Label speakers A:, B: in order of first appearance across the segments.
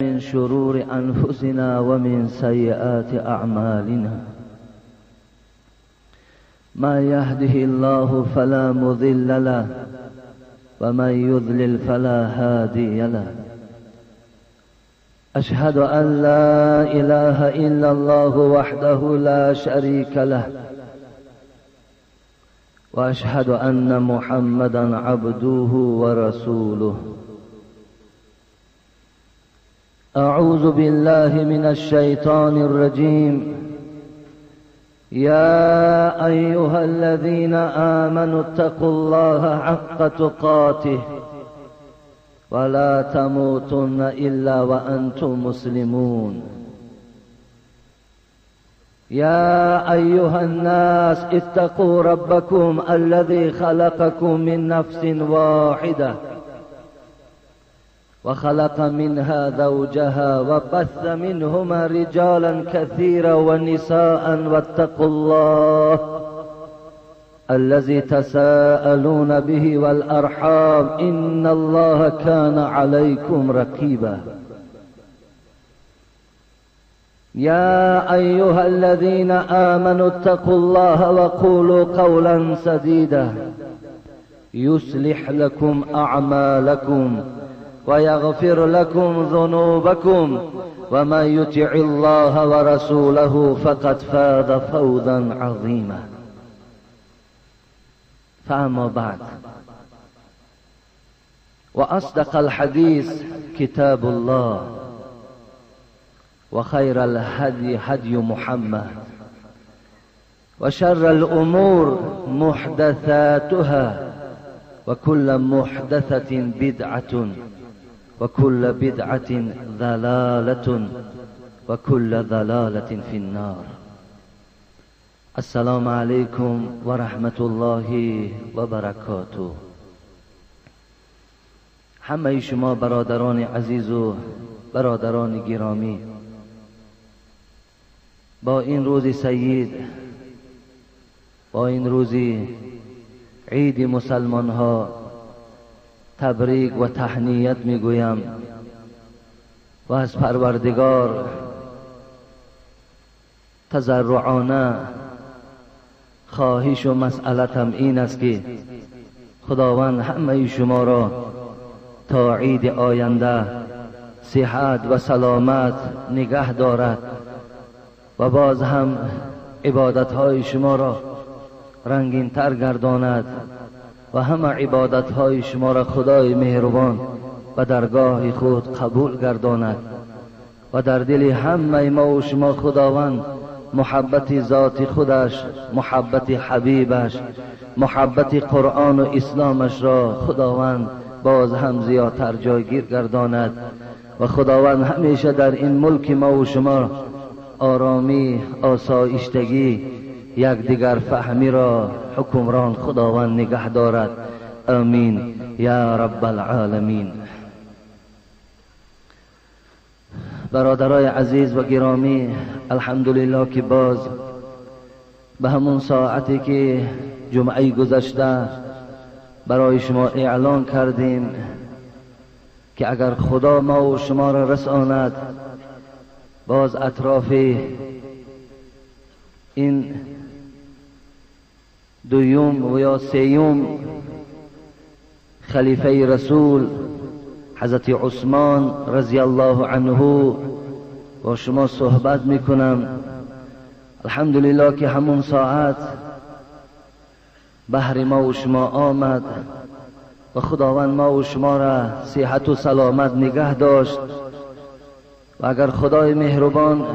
A: من شرور أنفسنا ومن سيئات أعمالنا. ما يهده الله فلا مضل له ومن يضلل فلا هادي له. أشهد أن لا إله إلا الله وحده لا شريك له، وأشهد أن محمدا عبده ورسوله. أعوذ بالله من الشيطان الرجيم. يا أيها الذين آمنوا اتقوا الله حق تقاته ولا تموتن إلا وأنتم مسلمون. يا أيها الناس اتقوا ربكم الذي خلقكم من نفس واحدة وخلق منها زوجها وبث منهما رجالا كثيرا ونساء، واتقوا الله الذي تساءلون به والأرحام إن الله كان عليكم رقيبا. يا أيها الذين آمنوا اتقوا الله وقولوا قولا سديدا يصلح لكم أعمالكم ويغفر لكم ذنوبكم، ومن يطع الله ورسوله فقد فاز فوزا عظيما. فأما بعد، وأصدق الحديث كتاب الله، وخير الهدي هدي محمد، وشر الأمور محدثاتها، وكل محدثة بدعة، وكل بدعة ضلالة، وكل ضلالة في النار. السلام علیکم و رحمت الله و برکاته. همه شما برادران عزیز و برادران گرامی، با این روز سید، با این روز عید مسلمان ها تبریک و تهنیت میگویم و از پروردگار تضرعانه خواهش و مسئلتم این است که خداوند همه شما را تا عید آینده صحت و سلامت نگه دارد و باز هم عبادتهای شما را رنگین تر گرداند و همه عبادتهای شما را خدای مهربان و درگاه خود قبول گرداند و در دل همه ما و شما خداوند محبت ذات خودش، محبت حبیبش، محبت قرآن و اسلامش را خداوند باز هم زیادتر جایگیر گرداند و خداوند همیشه در این ملک ما و شما آرامی، آسایشتگی، یکدیگر فهمی را حکمران خداوند نگه دارد. آمین یا رب العالمین. برادرای عزیز و گرامی، الحمدلله که باز به همون ساعتی که جمعه گذشته برای شما اعلان کردیم که اگر خدا ما و شما را رساند، باز اطراف این دوم و یا سیوم خلیفه رسول حضرت عثمان رضی الله عنه با شما صحبت میکنم. الحمدلله که همون ساعت بهر ما و شما آمد و خداوند ما و شما را صحت و سلامت نگه داشت و اگر خدای مهربان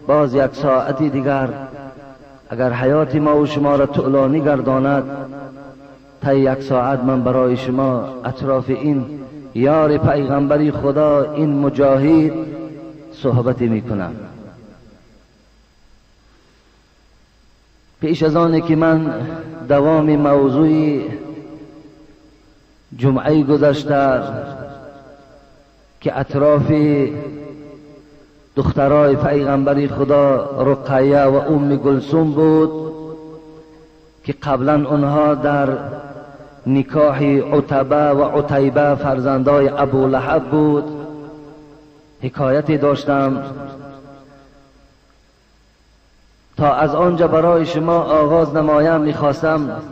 A: باز یک ساعتی دیگر اگر حیات ما و شما را طولانی گرداند، تا یک ساعت من برای شما اطراف این یار پیغمبری خدا، این مجاهد صحبتی میکنم. پیش از آن که من دوام موضوع جمعه گذشته که اطراف دخترای پیغمبری خدا رقیه و ام کلثوم بود که قبلا آنها در نکاح عتبه و عتیبه فرزندای ابو لهب بود، حکایتی داشتم تا از آنجا برای شما آغاز نمایم. میخواستم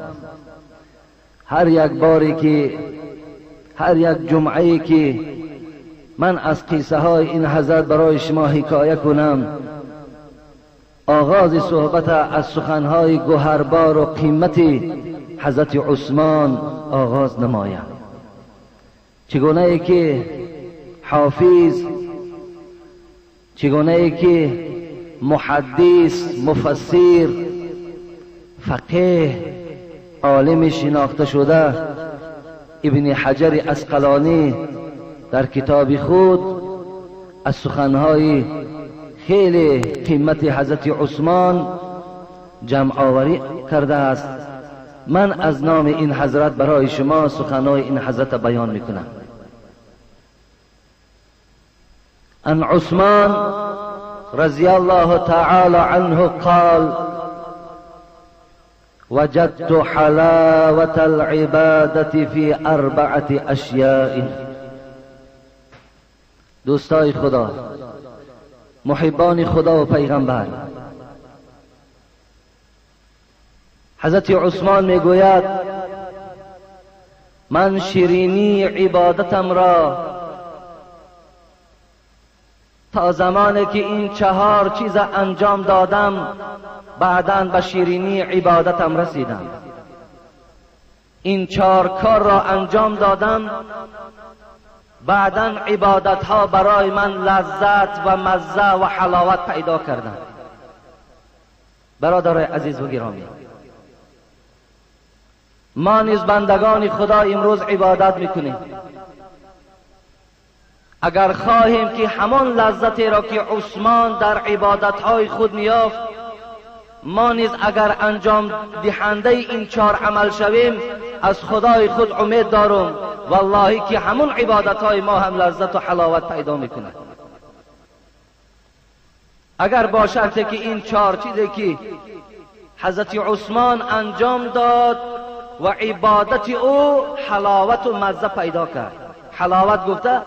A: هر یک باری که هر یک جمعه که من از قصه های این حضرت برای شما حکایه کنم، آغاز صحبت از سخنهای گوهربار و قیمت حضرت عثمان آغاز نمایم. چگونه ای که حافظ، چگونه ای که محدث، مفسر، فقیه، عالم شناخته شده ابن حجر عسقلانی در کتاب خود از سخنهای خیلی قیمت حضرت عثمان جمع آوری کرده است. من از نام این حضرت برای شما سخنهای این حضرت بیان میکنم. ان عثمان رضی الله تعالی عنه قال: وجدت حلاوة العبادة في اربعة اشیاء. دوستای خدا، محبان خدا و پیغمبر، حضرت عثمان میگوید من شیرینی عبادتم را تا زمانی که این چهار چیز انجام دادم بعداً به شیرینی عبادتم رسیدم. این چهار کار را انجام دادم، بعداً عبادت ها برای من لذت و مزه و حلاوت پیدا کردند. برادرای عزیز و گرامی، ما نیز بندگان خدا امروز عبادت میکنیم. اگر خواهیم که همان لذتی را که عثمان در عبادتهای خود میافت، ما نیز اگر انجام دهنده این چهار عمل شویم، از خدای خود امید دارم والله که همون عبادتهای ما هم لذت و حلاوت پیدا میکند. اگر با شرط که این چهار چیزی که حضرت عثمان انجام داد و عبادت او حلاوت و مزه پیدا کرد. حلاوت گفته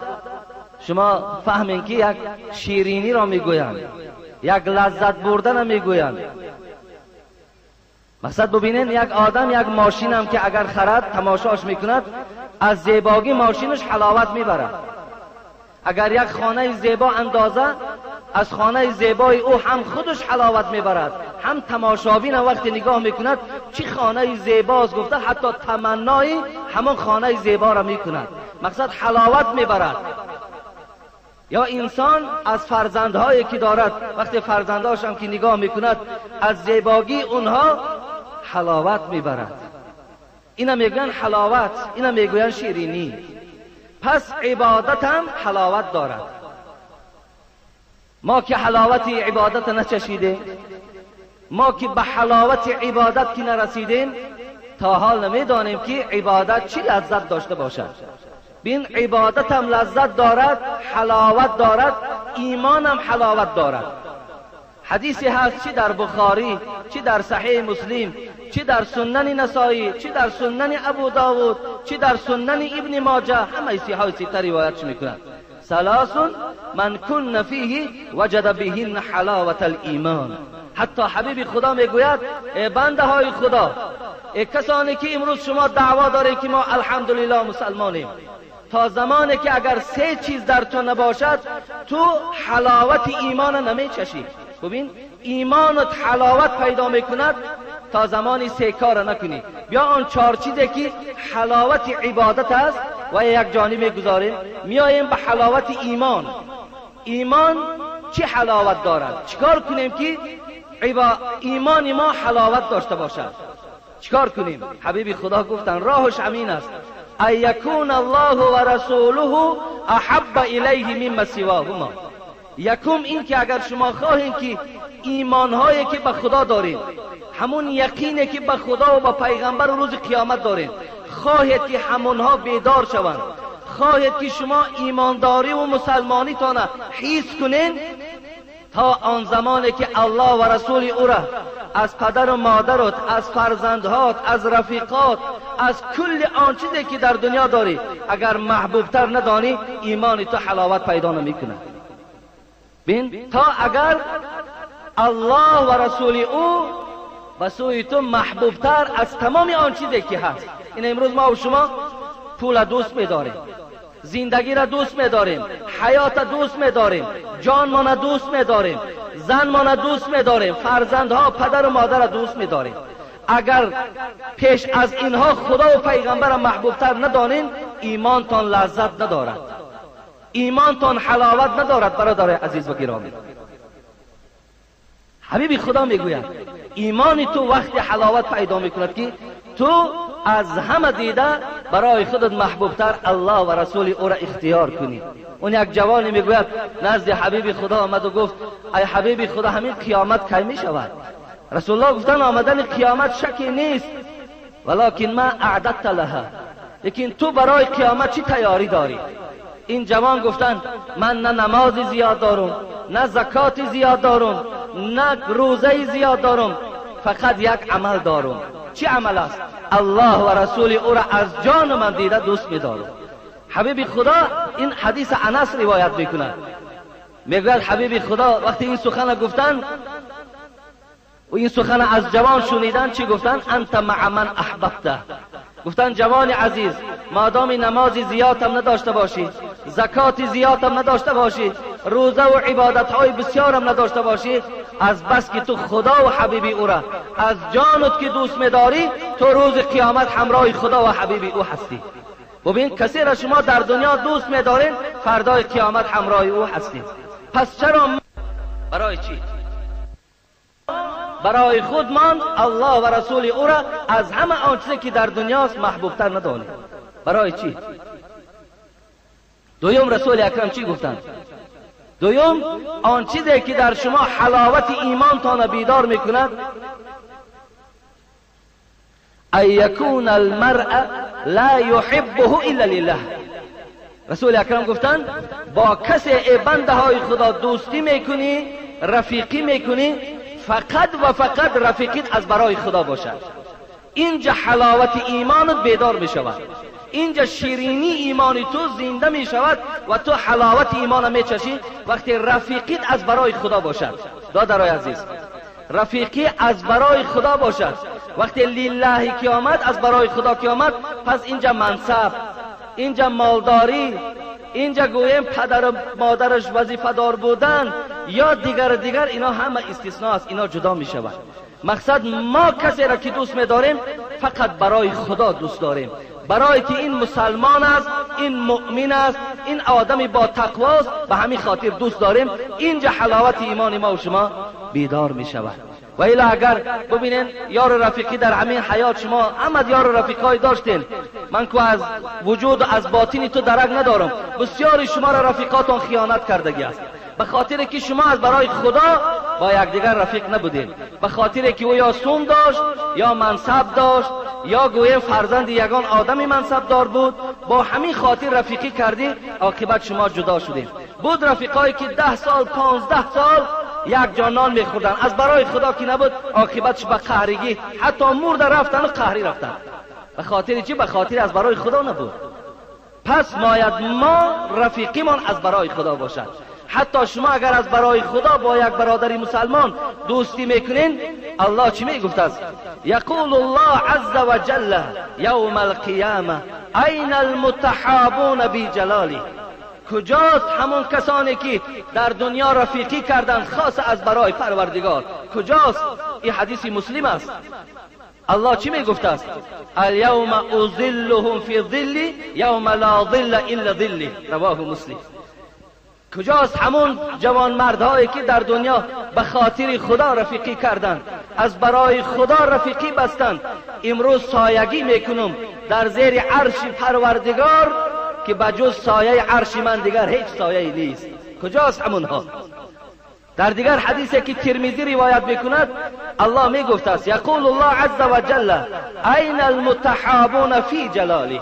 A: شما فهمین که یک شیرینی را میگویند، یک لذت بردن را میگویند. مثلا ببینین یک آدم یک ماشین هم که اگر خرد تماشاش میکند، از زیباگی ماشینش حلاوت میبرد. اگر یک خانه زیبا اندازه، از خانه زیبای او هم خودش حلاوت میبرد، هم تماشابین وقتی نگاه میکند چی خانه زیباست گفته، حتی تمنای همون خانه زیبا را میکند. مقصد حلاوت میبرد. یا انسان از فرزندهایی که دارد، وقتی فرزندهاش هم که نگاه میکند، از زیباگی اونها حلاوت میبرد. اینا میگن حلاوت، اینا میگوین شیرینی. پس عبادت هم حلاوت دارد. ما که حلاوت عبادت نچشیدیم، ما که به حلاوت عبادت که نرسیدیم، تا حال نمیدانیم که عبادت چی لذت داشته باشد. بین عبادت هم لذت دارد، حلاوت دارد، ایمان هم حلاوت دارد. حدیثی هست چی در بخاری، چی در صحیح مسلم، چی در سنن نسائی، چی در سنن ابو داود، چی در سنن ابن ماجه، همه صحیح سته روایت میکنند. ثلاث من کن فیه وجد بهن حلاوت الایمان. حتی حبیب خدا میگوید ای بنده های خدا، ای کسانی که امروز شما دعوا دارید که ما الحمدلله مسلمانیم، تا زمانی که اگر سه چیز در تو نباشد تو حلاوت ایمان نمیچشی. ببین ایمانت حلاوت پیدا میکند تا زمانی سه کار نکنی. بیا آن چهار چیزی که حلاوت عبادت است و یک جانب میگذاریم، میاییم به حلاوت ایمان. ایمان چه حلاوت دارد؟ چیکار کنیم که ایمان ما حلاوت داشته باشد؟ چیکار کنیم؟ حبیب خدا گفتن راهش همین است: ان یکون الله و رسوله احب الیه مما سواهما. یکم این که اگر شما خواهید که ایمانهایی که به خدا دارید، همون یقینی که به خدا و به پیغمبر و روز قیامت دارید، خواهید که همونها بیدار شوند، خواهید که شما ایمانداری و مسلمانی تانه حس کنین، تا آن زمانی که الله و رسول او را از پدر و مادرت، از فرزندهات، از رفیقات، از کل آن چیزی که در دنیا داری اگر محبوبتر ندانی، ایمان تو حلاوت پیدا نمیکنه. بین تا اگر الله و رسول او به سوی تو محبوبتر از تمام آن چیزی که هست. این امروز ما و شما پول دوست می‌داریم، زندگی را دوست می‌داریم، حیات دوست می‌داریم، جان ما دوست می‌داریم، زن ما دوست می‌داریم، فرزندها، پدر و مادر را دوست می‌داریم. اگر پیش از اینها خدا و پیغمبر محبوبتر ندانین، ایمانتان لذت ندارد، ایمانتان حلاوت ندارد. برادر عزیز و گرامی، حبیب خدا میگوید ایمان تو وقتی حلاوت پیدا میکند که تو از همه دیده برای خودت محبوبتر الله و رسول او را اختیار کنی. اون یک جوانی میگوید نزد حبیب خدا آمد و گفت ای حبیب خدا، همین قیامت کی میشود؟ رسول الله گفتن آمدن قیامت شکی نیست، ولکن ما اعددت لها، لیکن تو برای قیامت چی تیاری داری؟ این جوان گفتن من نه نماز زیاد دارم، نه زکات زیاد دارم، نه روزه زیاد دارم، فقط یک عمل دارم. چی عمل است؟ الله و رسول او را از جان من دیده دوست می‌دارم. حبیب خدا این حدیث انس روایت میکند، میگوید حبیب خدا وقتی این سخن گفتن و این سخن از جوان شنیدن، چی گفتن؟ انت مع من احببته. گفتن جوان عزیز، مادام نماز زیادم نداشته باشی، زکات زیادم نداشته باشی، روزه و عبادتهای بسیارم نداشته باشی، از بس که تو خدا و حبیبی او را از جانت که دوست می‌داری، تو روز قیامت همراه خدا و حبیبی او هستی. ببین کسی را شما در دنیا دوست می‌دارین، فردای قیامت همراه او هستی. پس چرا برای چی؟ برای خودمان الله و رسول او را از همه آن چیزی که در دنیاست محبوبتر ندانیم. برای چی؟ دویم رسول اکرم چی گفتند؟ دویم آن چیزی که در شما حلاوت ایمانتان بیدار میکند، ان یکون المرء لا یحبه الا لله. رسول اکرم گفتند با کسی ای بنده های خدا دوستی میکنی، رفیقی میکنی، فقط و فقط رفیقیت از برای خدا باشد. اینجا حلاوت ایمانت بیدار می شود، اینجا شیرینی ایمان تو زنده می شود و تو حلاوت ایمان می چشی وقتی رفیقیت از برای خدا باشد. دادرای عزیز، رفیقی از برای خدا باشد. وقتی لله که آمد، از برای خدا که آمد، پس اینجا منصب، اینجا مالداری، اینجا گویم پدر و مادرش وظیفه دار بودن یا دیگر دیگر، اینا همه استثناء است، اینا جدا می شود. مقصد ما کسی را که دوست می داریم فقط برای خدا دوست داریم، برای که این مسلمان است، این مؤمن است، این آدمی با تقواست، به همین خاطر دوست داریم. اینجا حلاوت ایمان ما و شما بیدار می شود. و الا اگر ببینین یار رفیقی در همین حیات شما همه یار رفیقای داشتین، من که از وجود از باطنی تو درک ندارم، بسیاری شما را رفیقاتون خیانت کردگی است، به خاطر که شما از برای خدا با یکدیگر رفیق نبودین، به خاطر که او یا سوم داشت یا منصب داشت یا گویا فرزند یگان آدمی منصب دار بود، با همین خاطر رفیقی کردی، عاقبت شما جدا شدین. بود رفیقایی که 10 سال 15 سال یک جا نان میخوردن، از برای خدا که نبود، عاقبتش به قهرگی حتی مرده رفتن و قهری رفتن. به خاطر چی؟ به خاطر از برای خدا نبود. پس باید ما رفیقیمان از برای خدا باشد. حتی شما اگر از برای خدا با یک برادر مسلمان دوستی میکنین، الله چی میگفت است؟ یقول الله عز وجل یوم القیامه این المتحابون بی جلالی. کجاست همون کسانی که در دنیا رفیقی کردند خاص از برای پروردگار؟ کجاست؟ این حدیث مسلم است. الله چی میگفت است؟ الیوم اظلهم فی ظلی یوم لا ظل الا ظلی. رواه مسلم. کجاست همون جوان مردهایی که در دنیا به خاطر خدا رفیقی کردند، از برای خدا رفیقی بستند، امروز سایگی میکنم در زیر عرش پروردگار که بجز سایه عرش من دیگر هیچ سایه نیست. کجاست همونها؟ در دیگر حدیثی که ترمذی روایت میکند، الله میگفت است یقول الله عز وجل این المتحابون فی جلالی.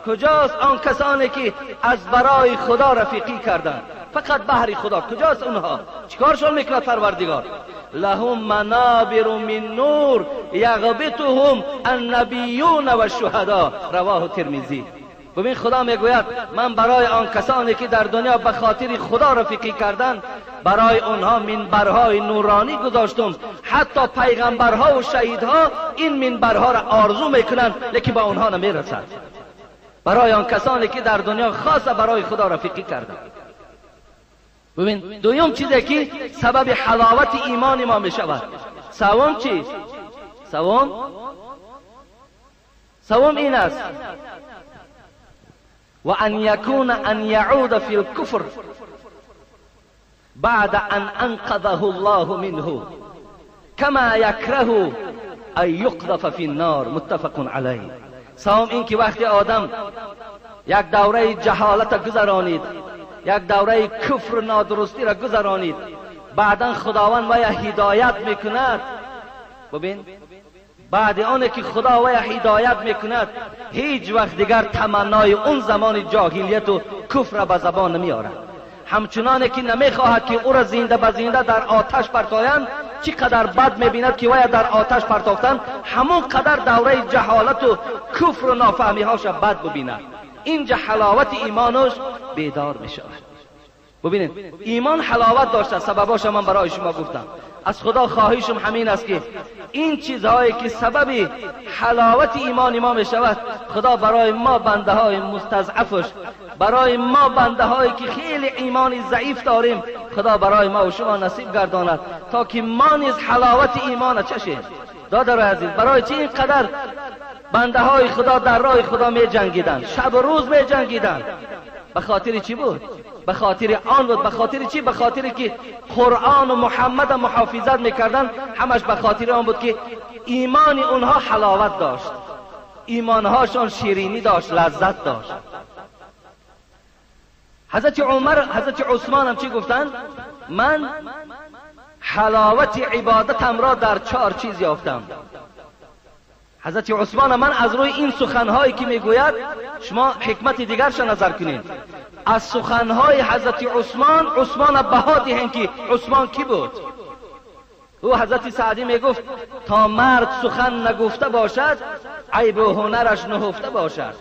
A: کجاست آن کسانی که از برای خدا رفیقی کردند، فقط بهر خدا؟ کجاست اونها؟ چیکارشون میکند پروردگار؟ لهم منابر من نور یغبطهم النبیون و الشهدا. رواه ترمذی. ببین خدا میگوید من برای آن کسانی که در دنیا به خاطر خدا رفیقی کردند برای آنها منبرهای نورانی گذاشتم. حتی پیغمبرها و شهیدها این منبرها را آرزو میکنند لیکن به آنها نمیرسد. برای آن کسانی که در دنیا خاصه برای خدا رفیقی کردند. ببین دویم چیزی که سبب حلاوت ایمان ما میشود. سوم چیست؟ سوم این است و ان یکون ان یعود فی الكفر بعد ان انقذه الله منه كما یکره ان یقذف فی النار. متفق علیه. سوم این که وقتی آدم یک دوره جهالت گذرانید، یک دوره کفر نادرستی را گذرانید، بعدا خداوند ویا هدایت میکند. ببین بعد آنه که خدا ویا هدایت میکند هیچ وقت دیگر تمنای اون زمان جاهلیت و کفر را به زبان نمیآورد. همچنانه که نمیخواهد که او را زنده به زنده در آتش پرتایند، چقدر بد میبیند که ویا در آتش پرتافتند، همون قدر دوره جهالت و کفر و نافهمی هاش بد ببیند. اینجا حلاوت ایمانش بیدار میشود. ببینید ایمان حلاوت داشته، سبباش من برای شما گفتم. از خدا خواهشم همین است که این چیزهایی که سبب حلاوت ایمان ما می شود، خدا برای ما بنده های مستضعفش، برای ما بنده هایی که خیلی ایمان ضعیف داریم، خدا برای ما و شما نصیب گرداند تا که ما نیز حلاوت ایمان چشیم. دادر عزیز، برای چی اینقدر بنده های خدا در راه خدا می جنگیدند، شب و روز می جنگیدند؟ به خاطر چی بود؟ به خاطر آن بود. به خاطر چی؟ به خاطر که قرآن و محمد محافظت میکردن. همش به خاطر آن بود که ایمان اونها حلاوت داشت، ایمانهاشان شیرینی داشت، لذت داشت. حضرت عمر، حضرت عثمان هم چی گفتن؟ من حلاوت عبادتم را در 4 چیز یافتم. حضرت عثمان من از روی این سخنهایی که میگوید شما حکمت دیگرش نظر کنید. از سخنهای حضرت عثمان، عثمان بها دهیم که عثمان کی بود. او حضرت سعدی میگفت تا مرد سخن نگفته باشد عیب و هنرش نهفته باشد.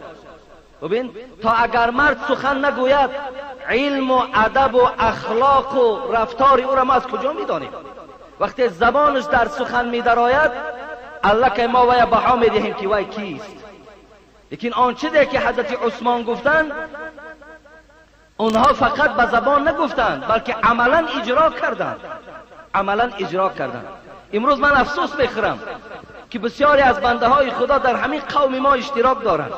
A: ببین تا اگر مرد سخن نگوید علم و ادب و اخلاق و رفتار او را ما از کجا میدانیم؟ وقتی زبانش در سخن میدرآید الله که ما وی بها میدهیم که وی کیست. لیکن آن چیزی که حضرت عثمان گفتند اونها فقط به زبان نگفتند بلکه عملا اجرا کردند. عملا اجرا کردند. امروز من افسوس میخورم که بسیاری از بنده های خدا در همین قوم ما اشتراک دارند.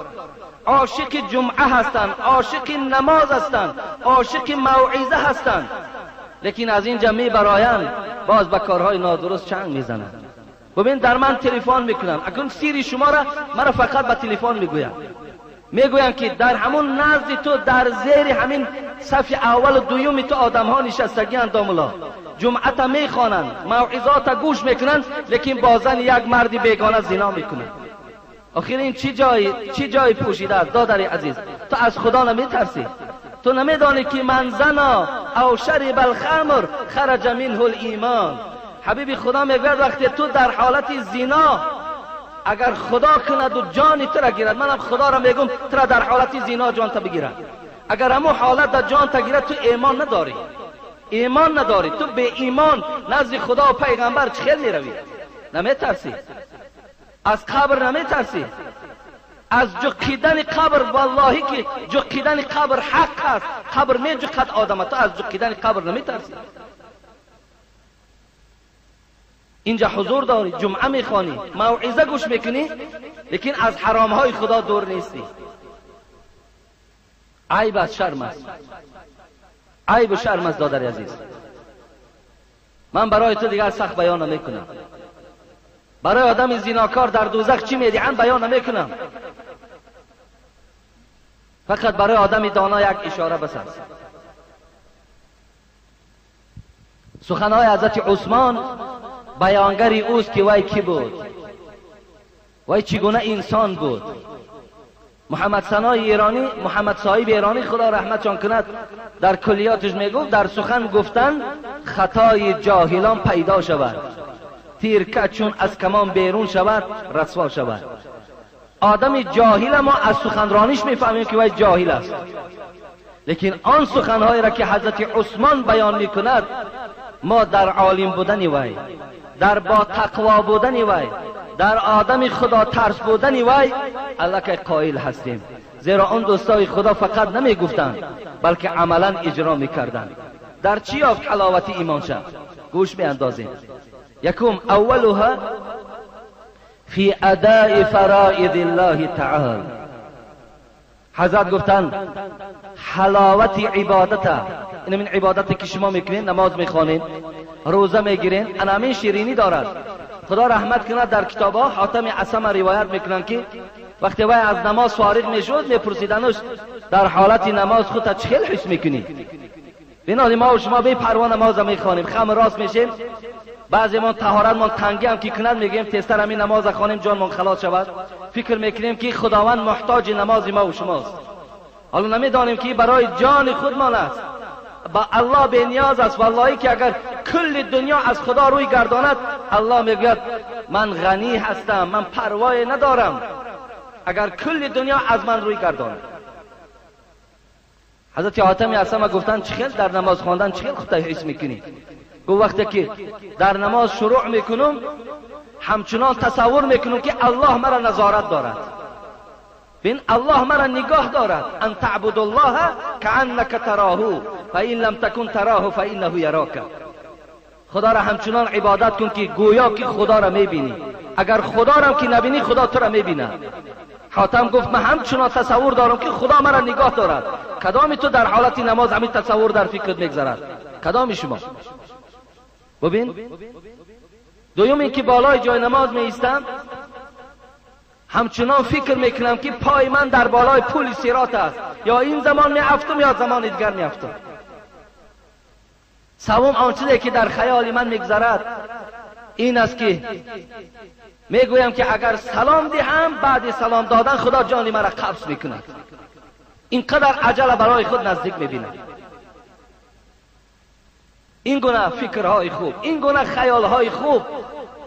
A: عاشق جمعه هستند، عاشق نماز هستند، عاشق موعظه هستند، لیکن از اینجا میبرایند باز به کارهای نادرست چنگ میزنند. ببین در من تلفن میکنن، اکنون سیری شما را مرا فقط به تلفن میگویند، میگویند که در همون نزد تو در زیر همین صف اول و دوم تو آدم ها نشستگی اند، داملا جمعه میخوانند، موعظات گوش میکنند، لیکن بازن یک مرد بیگانه زنا میکنند. آخر این چی جای پوشیده است؟ دادر عزیز، تو از خدا نمیترسی؟ تو نمیدانی که من زنا او شرب الخمر خرج منه الایمان. حبیبی خدا میگوید وقتی تو در حالت زنا اگر خدا کند و جان تو را گیرد، منم خدا را میگم تو را در حالت زنا جان تا بگیرد، اگر همون حالت در جان تا گیرد تو ایمان نداری، ایمان نداری، تو به ایمان نزد خدا و پیغمبر چخیل میروی؟ نمیترسی؟ از قبر نمیترسی؟ از جقیدن قبر، واللهی که جقیدن قبر حق است، قبر می جقد آدم، تو از جقیدن قبر نمیترسی؟ اینجا حضور داری، جمعه میخوانی، موعظه گوش میکنی، لیکن از حرامهای خدا دور نیستی. عیب است، شرم است، عیب و شرم است دادر عزیز. من برای تو دیگر سخت بیان نمیکنم. برای آدم زیناکار در دوزخ چی میدهم بیان نمیکنم. فقط برای آدم دانا یک اشاره بس است. سخنهای حضرت عثمان بیانگر اوست که وی کی بود، وی چگونه انسان بود. محمد سنای ایرانی، محمد صاحب ایرانی خدا رحمتشان کند، در کلیاتش میگفت در سخن گفتن خطای جاهلان پیدا شود، تیر چون از کمان بیرون شود رسوا شود. آدم جاهل ما از سخنرانیش میفهمیم که وی جاهل است، لیکن آن سخنهایی را که حضرت عثمان بیان میکند ما در عالم بودن وی، در با تقوا بودن وی، در آدم خدا ترس بودن وی الکی قائل هستیم. زیرا آن دوستای خدا فقط نمیگفتند بلکه عملا اجرا میکردند. در چی یافت حلاوت ایمان شد؟ گوش میاندازیم. یکم، اولها فی اداء فرائض الله تعالی. حضرت گفتند حلاوت عبادت، این من عبادتی که شما میکنین، نماز میخوانین، روزه میگیرین، انامین شیرینی دارد. خدا رحمت کند در کتابها حاتم اصم روایت میکنن که وقتی وی از نماز فارغ میشد میپرسیدنش در حالت نماز خودت چه حس میکنی؟ بیناد ما و شما بی پروا نماز میخوانیم، خم راست میشیم، بعضی ما طهارتمان تنگی هم که کند میگیم تستر همین نماز خانیم جانمان خلاص شود. فکر میکنیم که خداوند محتاج نماز ما و شماست. حالا نمیدانیم که برای جان خودمان است، با الله به نیاز است. والله که اگر کل دنیا از خدا روی گرداند، الله میگوید من غنی هستم، من پروای ندارم اگر کل دنیا از من روی گرداند. حضرت حاتم اصم گفتن چخیل در نماز خواندن چخیل خودت حس میکنی؟ گفت وقتی که در نماز شروع میکنم همچنان تصور میکنم که الله مرا نظارت دارد، بین الله مرا نگاه دارد. ان تعبد الله كأنك تراه فإن لم تكن تراه فإنه يراك. خدا را همچنان عبادت کن که گویا که خدا را میبینی، اگر خدا را که نبینی خدا تو را میبیند. حاتم گفت من همچنان تصور دارم که خدا مرا نگاه دارد. کدامی تو در حالت نماز همین تصور در فکرت میگذرد؟ کدامی شما؟ ببین. دوم اینکه بالای جای نماز می ایستم همچنان فکر میکنم که پای من در بالای پول صراط است، یا این زمان می افتم یا زمان دیگر می افتم. سوم، آن چیزی که در خیال من میگذرد این است که میگویم که اگر سلام دهم بعد سلام دادن خدا جان مرا قبض میکند. اینقدر عجله برای خود نزدیک میبینم. این گونه فکرهای خوب، این گونه خیالهای خوب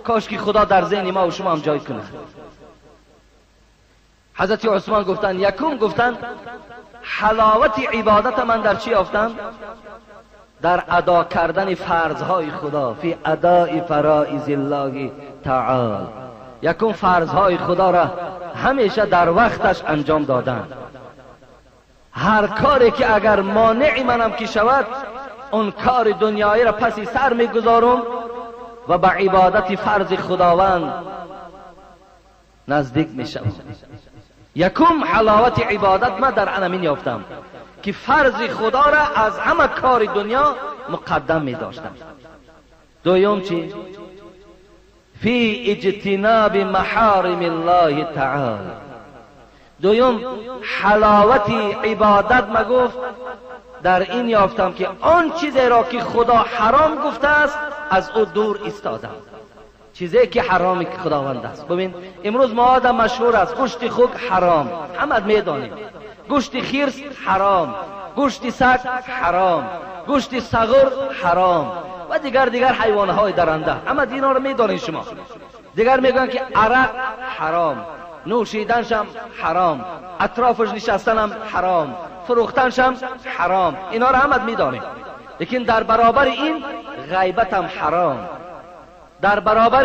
A: کاش که خدا در ذهن ما و شما هم جای کند. حضرت عثمان گفتن، یکم گفتن حلاوت عبادت من در چی یافتم؟ در ادا کردن فرضهای خدا، فی اداء فرائض الله تعالی. یکم فرضهای خدا را همیشه در وقتش انجام دادن. هر کاری که اگر مانع منم که شود اون کار دنیایی را پسی سر میگذارم و به عبادت فرض خداوند نزدیک میشم. یکم حلاوت عبادت من در انمین یافتم که فرض خدا را از همه کار دنیا مقدم می داشتم. دویم چی؟ فی اجتناب محارم الله تعالی. دویم حلاوت عبادت ما گفت در این یافتم که آن چیزی را که خدا حرام گفته است از او دور ایستادم. چیزی که حرامی که خداوند است. ببین امروز ما آدم مشهور است گوشت خوک حرام، همه میدانیم. گوشت خرس حرام، گوشت سگ حرام، گوشت صغر حرام و دیگر حیوانهای درنده، همه اینا رو میدانید شما. دیگر میگن که عرق حرام، نوشیدنشم حرام، اطرافش نشستنم حرام، فروختنشم حرام، اینا رو همه میدانیم. لیکن در برابر این غیبتم حرام، در برابر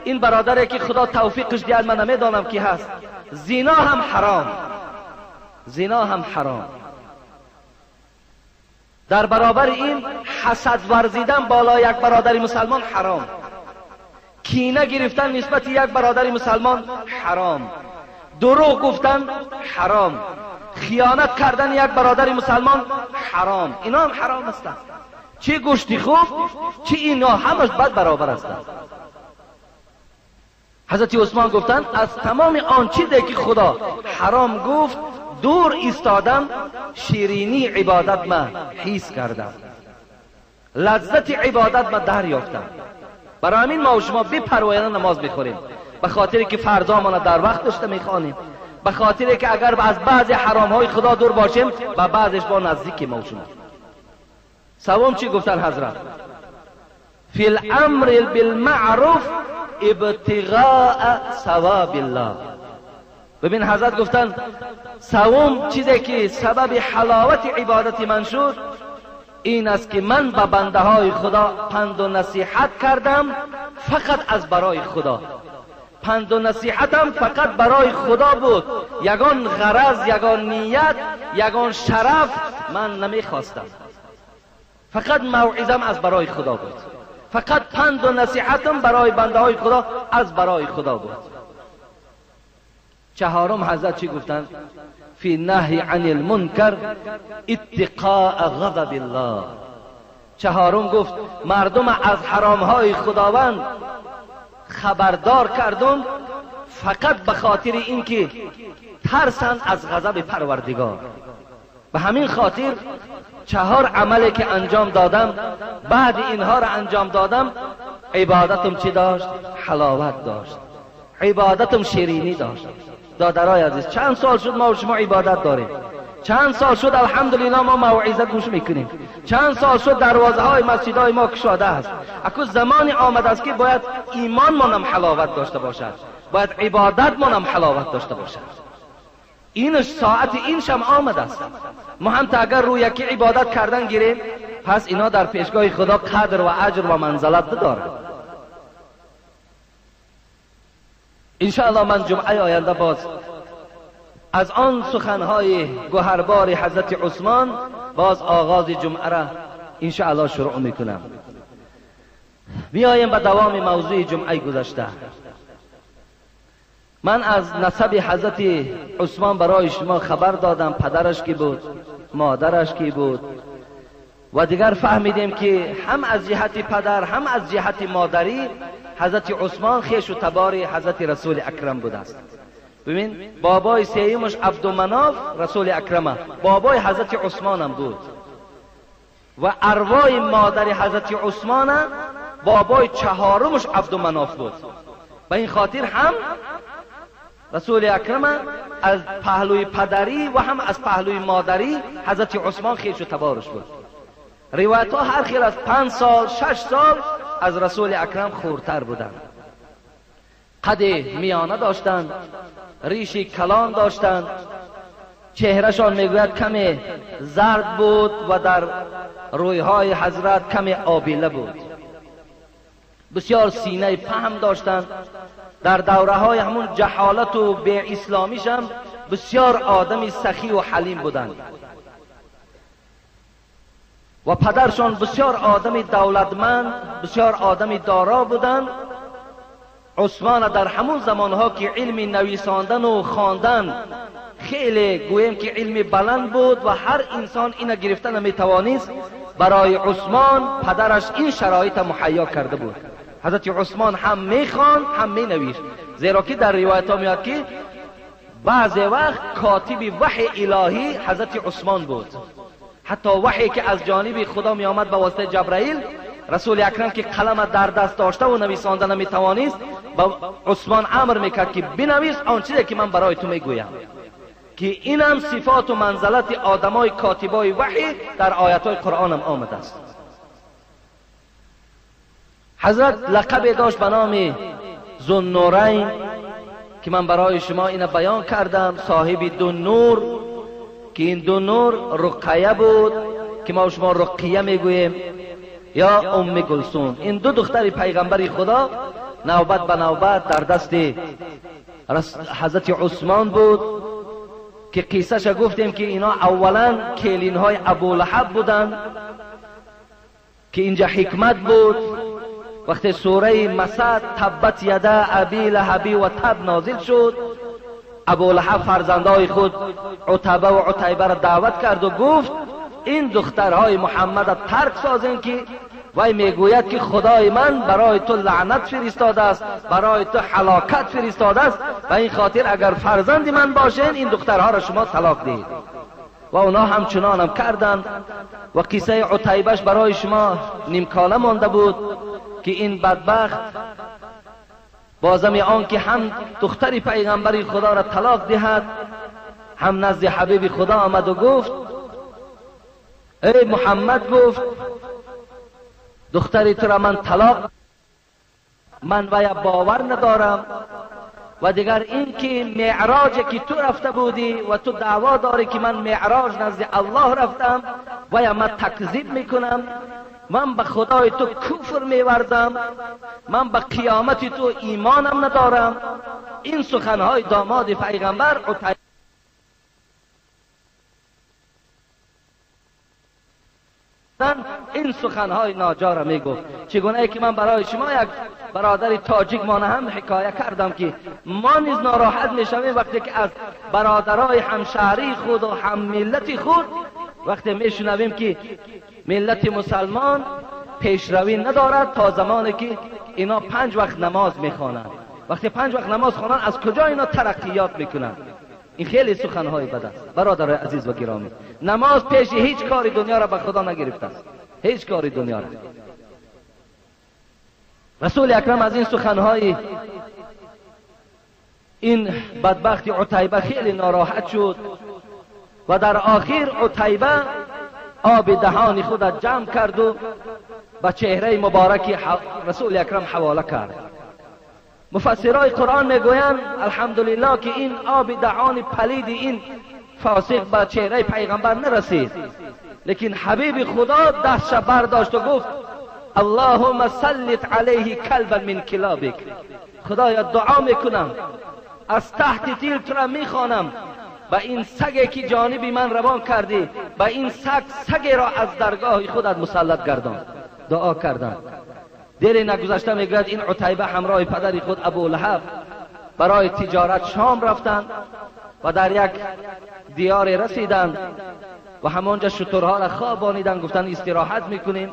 A: این برادری که خدا توفیقش دید من نمیدانم کی هست، زنا هم حرام، زنا هم حرام. در برابر این حسد ورزیدن بالا یک برادر مسلمان حرام، کینه گرفتن نسبت یک برادر مسلمان حرام، دروغ گفتن حرام، خیانت کردن یک برادر مسلمان حرام. اینا هم حرام هستند. چی گوشتی خوب چی اینا همش بد برابر هستند. حضرت عثمان گفتند از تمام آن چیزی که خدا حرام گفت دور ایستادم، شیرینی عبادت ما حس کردم، لذت عبادت ما دریافتم. برای همین ما و شما بی پروایانه نماز میخوریم، به خاطر که فرضامان در وقت داشته میخوانیم، به خاطر که اگر از بعضی حرامهای خدا دور باشیم به بعضش با نزدیک ما و شما. سوم چی گفتن حضرت؟ فی الامر بالمعروف ابتغاء ثواب الله. ببین حضرت گفتن سوم چیزی که سبب حلاوت عبادت من شد این است که من به بنده های خدا پند و نصیحت کردم فقط از برای خدا. پند و نصیحتم فقط برای خدا بود، یگان غرض، یگان نیت، یگان شرف من نمیخواستم. فقط موعظم از برای خدا بود، فقط پند و نصیحتم برای بنده های خدا از برای خدا بود. چهارم حضرت چی گفتند؟ فی نهی عن المنکر اتقاء غضب الله. چهارم گفت مردم از حرامهای خداوند خبردار کردم فقط به خاطر اینکه ترسند از غضب پروردگار. به همین خاطر چهار عملی که انجام دادم، بعد اینها را انجام دادم، عبادتم چی داشت؟ حلاوت داشت، عبادتم شیرینی داشت. دادرای عزیز، چند سال شد ما و شما عبادت داریم، چند سال شد الحمدلله ما موعظه گوش میکنیم، چند سال شد دروازه های مسجدهای ما کشاده است. اکنون زمانی آمده است که باید ایمان مانم حلاوت داشته باشد، باید عبادت مانم حلاوت داشته باشد. اینش ساعت این شم آمده است. ما هم تا اگر روی یکی عبادت کردن گیریم، پس اینا در پیشگاه خدا قدر و اجر و منزلت دارند. انشاءالله من جمعه آینده باز از آن سخنهای گوهربار حضرت عثمان باز آغاز جمعه را انشاءالله شروع میکنم. بیایم به دوام موضوع جمعه گذشته. من از نسب حضرت عثمان برای شما خبر دادم، پدرش کی بود، مادرش کی بود و دیگر فهمیدیم که هم از جهت پدر هم از جهت مادری حضرت عثمان خویش و تبار حضرت رسول اکرم بوده است. ببین بابای سیمش عبدالمناف رسول اکرمه، بابای حضرت عثمان هم بود و اروای مادر حضرت عثمان بابای چهارمش عبدالمناف بود. به این خاطر هم رسول اکرم از پهلوی پدری و هم از پهلوی مادری حضرت عثمان خویش و تبارش بود. روایت ها هر خیل از 5 سال 6 سال از رسول اکرم خردتر بودند. قد میانه داشتند، ریش کلان داشتند، چهرهشان میگوید کمی زرد بود و در رویهای حضرت کمی آبیله بود. بسیار سینه پهم داشتند. در دوره های همون جهالت و بی اسلامیش هم بسیار آدمی سخی و حلیم بودند و پدرشان بسیار آدمی دولتمند، بسیار آدمی دارا بودند. عثمان در همون زمانها که علم نویساندن و خواندن خیلی گوییم که علم بلند بود و هر انسان اینو گرفتن نمیتوانست، برای عثمان پدرش این شرایط مهیا کرده بود. حضرت عثمان هم میخواند هم مینویشت، زیرا که در روایت ها میاد که بعض وقت کاتب وحی الهی حضرت عثمان بود. حتی وحی که از جانب خدا می آمد به واسطه جبرائیل، رسول اکرم که قلم در دست داشته و نویسانده نمیتوانست، به عثمان امر میکرد که بنویس آن چیزی که من برای تو میگویم، که اینم صفات و منزلت آدمای کاتبای وحی در آیات قرآن هم آمده است. حضرت لقب داشت به نام ذوالنورین که من برای شما اینو بیان کردم، صاحب دو نور، که این دو نور رقیه بود که ما شما رقیه میگوییم یا ام کلثوم. این دو دختر پیغمبر خدا نوبت به نوبت در دست حضرت عثمان بود که قصه‌ش گفتیم که اینا اولا کلین های ابولهب بودند که اینجا حکمت بود. وقتی سوره مسد تبت یدا ابی لهبی و تب نازل شد، ابولهب فرزندای خود عتبه و عتیبه را دعوت کرد و گفت این دخترهای محمد را ترک سازین که وی میگوید که خدای من برای تو لعنت فرستاده است، برای تو هلاکت فرستاده است، و این خاطر اگر فرزند من باشین این دخترها را شما طلاق دهید. و اونا همچنان هم کردند. و قصه عتیبش برای شما نیمکاله مانده بود که این بدبخت بازم آن که هم دختر پیغمبر خدا را طلاق دهد، هم نزد حبیب خدا آمد و گفت ای محمد، گفت دختری تو را من طلاق، من وی باور ندارم و دیگر این که معراج که تو رفته بودی و تو دعوا داری که من معراج نزد الله رفتم و یا من تکذیب میکنم، من به خدای تو کفر میورزم، من به قیامت تو ایمانم ندارم. این سخنهای داماد پیغمبر این سخنهای ناجا را میگفت. چگونه ای که من برای شما یک برادر تاجیک مانه هم حکایه کردم که ما نیز ناراحت میشویم وقتی که از برادرای همشهری خود و هم ملت خود وقتی میشنویم که ملت مسلمان پیشروی ندارد تا زمانی که اینا 5 وقت نماز میخوانند. وقتی 5 وقت نماز خوانند از کجا اینا ترقیات میکنند؟ این خیلی سخنهای بد است برادرای عزیز و گرامی. نماز پیش هیچ کاری دنیا را به خدا نگرفته است، هیچ کاری دنیا را. رسول اکرم از این سخنهای این بدبخت عتیبه خیلی ناراحت شد و در آخر عتیبه آب دهان خود جمع کرد و به چهره مبارک رسول اکرم حواله کرد. مفسرای قرآن میگویند الحمدلله که این آب دهان پلید این فاسق به چهره پیغمبر نرسید، لیکن حبیب خدا دستش برداشت و گفت اللهم سلط علیه کلبا من کلابک، خدایا دعا میکنم از تحت تیر تو را میخوانم به این سگی که جانب من روان کردی، به این سگ سگی را از درگاه خودت مسلط گردان. دعا کردن. دیر نگذشته میگوید این عتیبه همراه پدر خود ابو لهب برای تجارت شام رفتند و در یک دیار رسیدند و همانجا شترها را خوابانیدند، گفتند استراحت میکنیم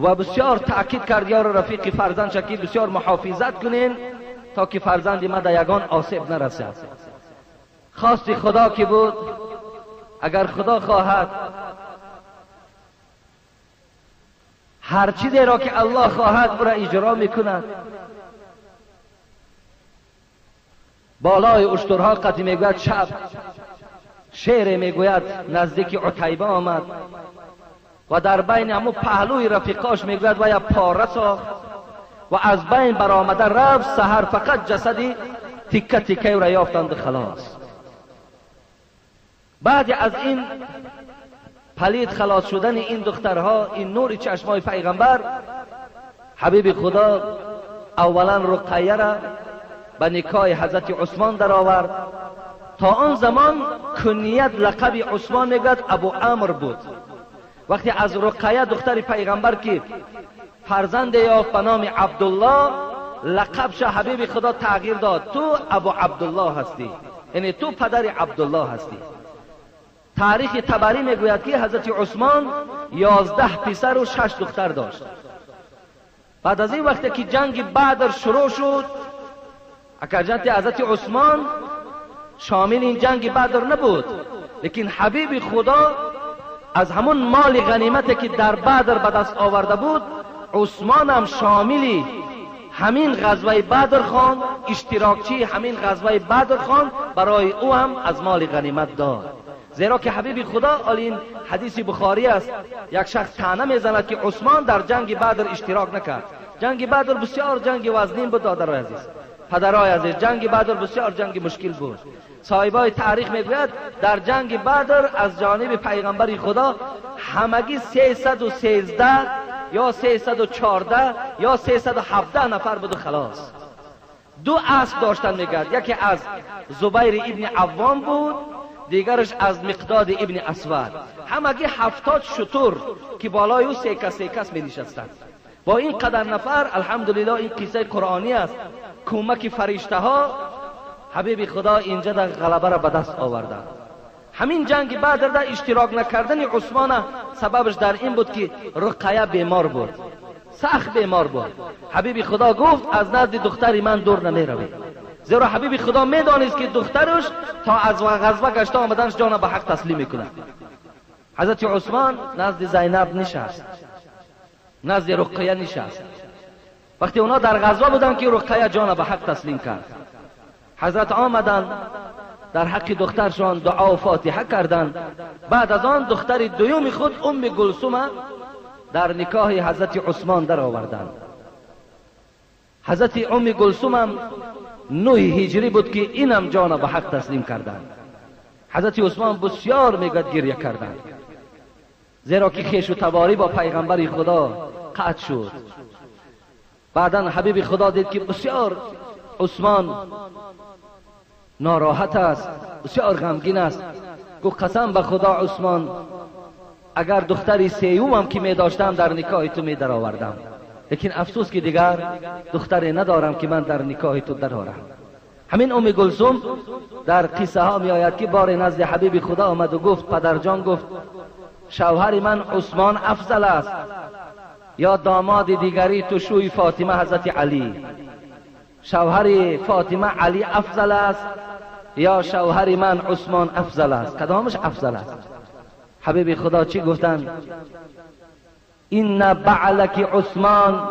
A: و بسیار تأکید کرد یار رفیق فرزند که بسیار محافظت کنین تا که فرزند ما در یگان آسیب نرسد. خواست خدا که بود، اگر خدا خواهد هر چیزی را که الله خواهد او را اجرا میکند. بالای اشترها قطعی میگوید شب شعر میگوید نزدیک عتیبه آمد و در بین همو پهلوی رفیقاش میگوید و یا پاره ساخت و از بین برآمده رفت. سحر فقط جسدی تکه تکه را یافتند خلاص. بعد از این پلید خلاص شدن این دخترها، این نور چشمای پیغمبر، حبیب خدا اولا رقیه را به نکاح حضرت عثمان در آورد. تا آن زمان کنیت لقب عثمان میگوید ابو عمرو بود. وقتی از رقیه دختر پیغمبر که فرزند یافت به نام عبدالله، لقبش حبیب خدا تغییر داد، تو ابو عبدالله هستی، یعنی تو پدر عبدالله هستی. تاریخ طبری میگوید که حضرت عثمان 11 پسر و 6 دختر داشت. بعد از این وقتی که جنگ بدر شروع شد، اگرچه حضرت عثمان شامل این جنگ بدر نبود، لیکن حبیب خدا از همون مال غنیمتی که در بدر به دست آورده بود، عثمان هم شامل همین غزوه بدر خواند، اشتراکچی همین غزوه بدر خواند، برای او هم از مال غنیمت داد. زیرا که حبیب خدا، این حدیث بخاری است، یک شخص طعنه میزند که عثمان در جنگ بدر اشتراک نکرد. جنگ بدر بسیار جنگ وزنین بود دادرای عزیز، پدرای عزیز، جنگ بدر بسیار جنگ مشکل بود. صاحبای تاریخ میگوید در جنگ بدر از جانب پیغمبر خدا همگی 313 یا 314 یا 317 نفر بود و خلاص. دو اسب داشتن میگد، یکی از زبیر ابن عوام بود، دیگرش از مقداد ابن اسود. همگی 70 شتر که بالای او سه کس سه کس می نشستند. با این قدر نفر، الحمدلله این قصه قرآنی است، کمک فرشته ها حبیب خدا اینجا در غلبه را به دست آوردند. همین جنگ بدر در اشتراک نکردن عثمان سببش در این بود که رقیه بیمار بود، سخت بیمار بود. حبیب خدا گفت از نزد دختری من دور نمی روی، زیرا حبیب خدا میدانست که دخترش تا از غزوه گشته آمدنش جان به حق تسلیم میکند. حضرت عثمان نزد زینب نشست، نزد رقیه نشست. وقتی اونا در غزوه بودن که رقیه جان به حق تسلیم کرد، حضرت آمدن در حق دخترشان دعا و فاتحه کردند. بعد از آن دختر دوم خود ام کلثوم در نکاح حضرت عثمان در آوردند. حضرت ام کلثوم هم 9 هجری بود که اینم جان به حق تسلیم کردند. حضرت عثمان بسیار میگوید گریه کردند، زیرا که خویش و تباری با پیغمبر خدا قطع شد. بعدا حبیب خدا دید که بسیار عثمان ناراحت است، بسیار غمگین است. گفت قسم به خدا عثمان، اگر دختری سیومم که می داشتم در نکاح تو می درآوردم، لیکن افسوس که دیگر دختری ندارم که من در نکاح تو درآورم. همین ام کلثوم در قصه ها می آید که بار نزد حبیب خدا آمد و گفت پدرجان، گفت شوهر من عثمان افضل است یا داماد دیگری تو شوی فاطمه حضرت علی؟ شوهر فاطمه علی افضل است یا شوهر من عثمان افضل است؟ کدامش افضل است؟ حبیب خدا چی گفتند؟ این بعلک عثمان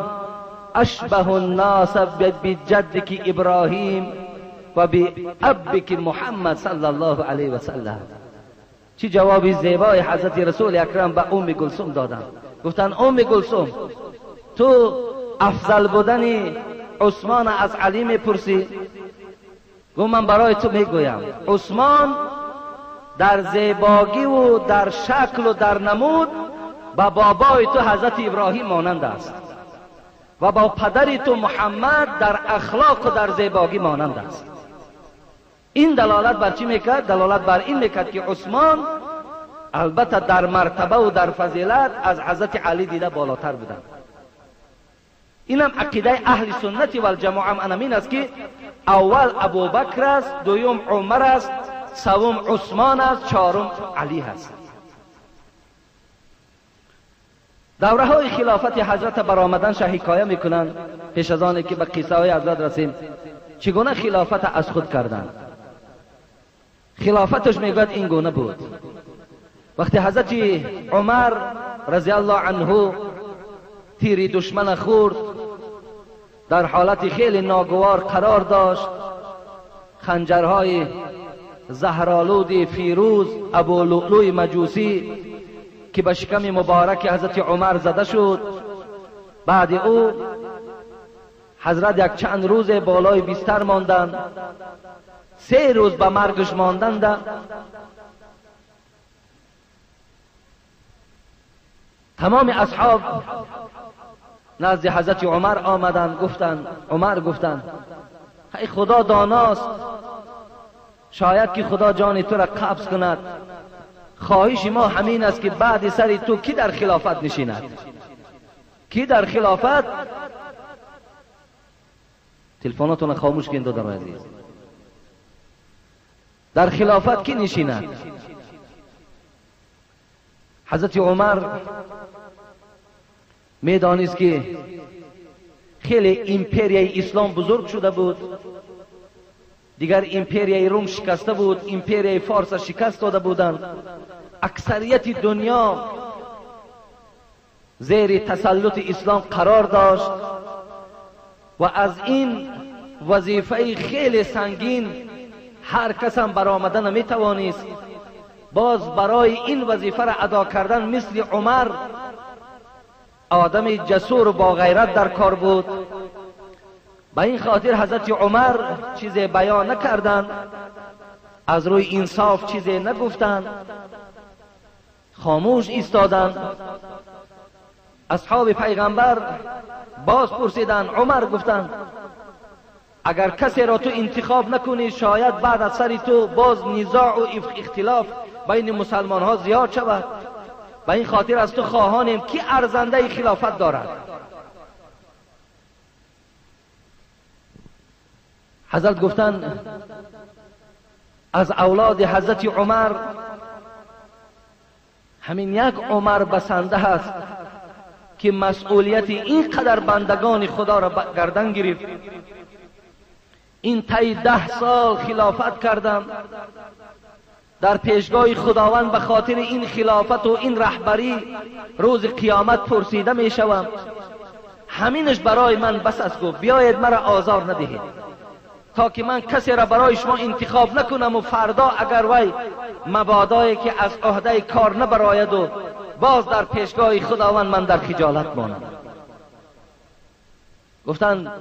A: اشبه الناس بجدک ابراهیم و بابک محمد صلی الله علیه و سلم. چی جوابی زیبای حضرت رسول اکرم به ام کلثوم دادند. گفتند ام کلثوم، تو افضل بودن عثمان از علی میپرسی؟ گفت من برای تو میگویم عثمان در زیباگی و در شکل و در نمود با بابای تو حضرت ابراهیم مانند است و با پدر تو محمد در اخلاق و در زیباگی مانند است. این دلالت بر چی میکرد؟ دلالت بر این میکرد که عثمان البته در مرتبه و در فضیلت از حضرت علی دیده بالاتر بودند. اینم عقیده اهل سنت و الجماعه هم این است که اول ابوبکر است، دوم عمر است، سوم عثمان است، چهارم علی است. دوره های خلافت حضرت برآمدنش حکایه میکنند. پیش از آن که به قصه های حضرت رسیم، چگونه خلافت از خود کردند. خلافتش میگوید این گونه بود. وقتی حضرت عمر رضی الله عنه تیر دشمن خورد، در حالت خیلی ناگوار قرار داشت، خنجرهای زهرآلود فیروز ابو لؤلؤ مجوسی که به شکم مبارک حضرت عمر زده شد. بعد او حضرت یک چند روز بالای بستر ماندند، 3 روز به مرگش ماندند. تمام اصحاب نزد حضرت عمر آمدند، گفتند عمر، گفتند ای خدا داناست، شاید که خدا جان تو را قبض کند، خواهش ما همین است که بعد سر تو کی در خلافت نشیند؟ کی در خلافت؟ تلفناتون خاموش کن دادر عزیز. در خلافت کی نشیند؟ حضرت عمر میدانست که خیلی امپریای اسلام بزرگ شده بود، دیگر امپریای روم شکسته بود، امپریای فارس شکست داده بودند، اکثریت دنیا زیر تسلط اسلام قرار داشت و از این وظیفه خیلی سنگین هر کس هم برآمده نمیتوانست. باز برای این وظیفه را ادا کردن مثل عمر آدم جسور و با غیرت در کار بود. به این خاطر حضرت عمر چیز بیان نکردند، از روی انصاف چیزی نگفتند، خاموش ایستادند. اصحاب پیغمبر باز پرسیدند، عمر گفتند اگر کسی را تو انتخاب نکنی شاید بعد از سر تو باز نزاع و اختلاف بین مسلمان ها زیاد شود، به این خاطر از تو خواهانیم کی ارزنده خلافت دارد. حضرت گفتند از اولاد حضرت عمر همین یک عمر بسنده هست که مسئولیت اینقدر بندگان خدا را گردن گرفت. این طی 10 سال خلافت کردم، در پیشگاه خداوند به خاطر این خلافت و این رهبری روز قیامت پرسیده می شوم. همینش برای من بس است. گفت بیاید مرا آزار ندهید تا که من کسی را برای شما انتخاب نکنم و فردا اگر وی مبادایی که از عهده کار نبراید و باز در پیشگاه خداوند من در خجالت مانم. گفتند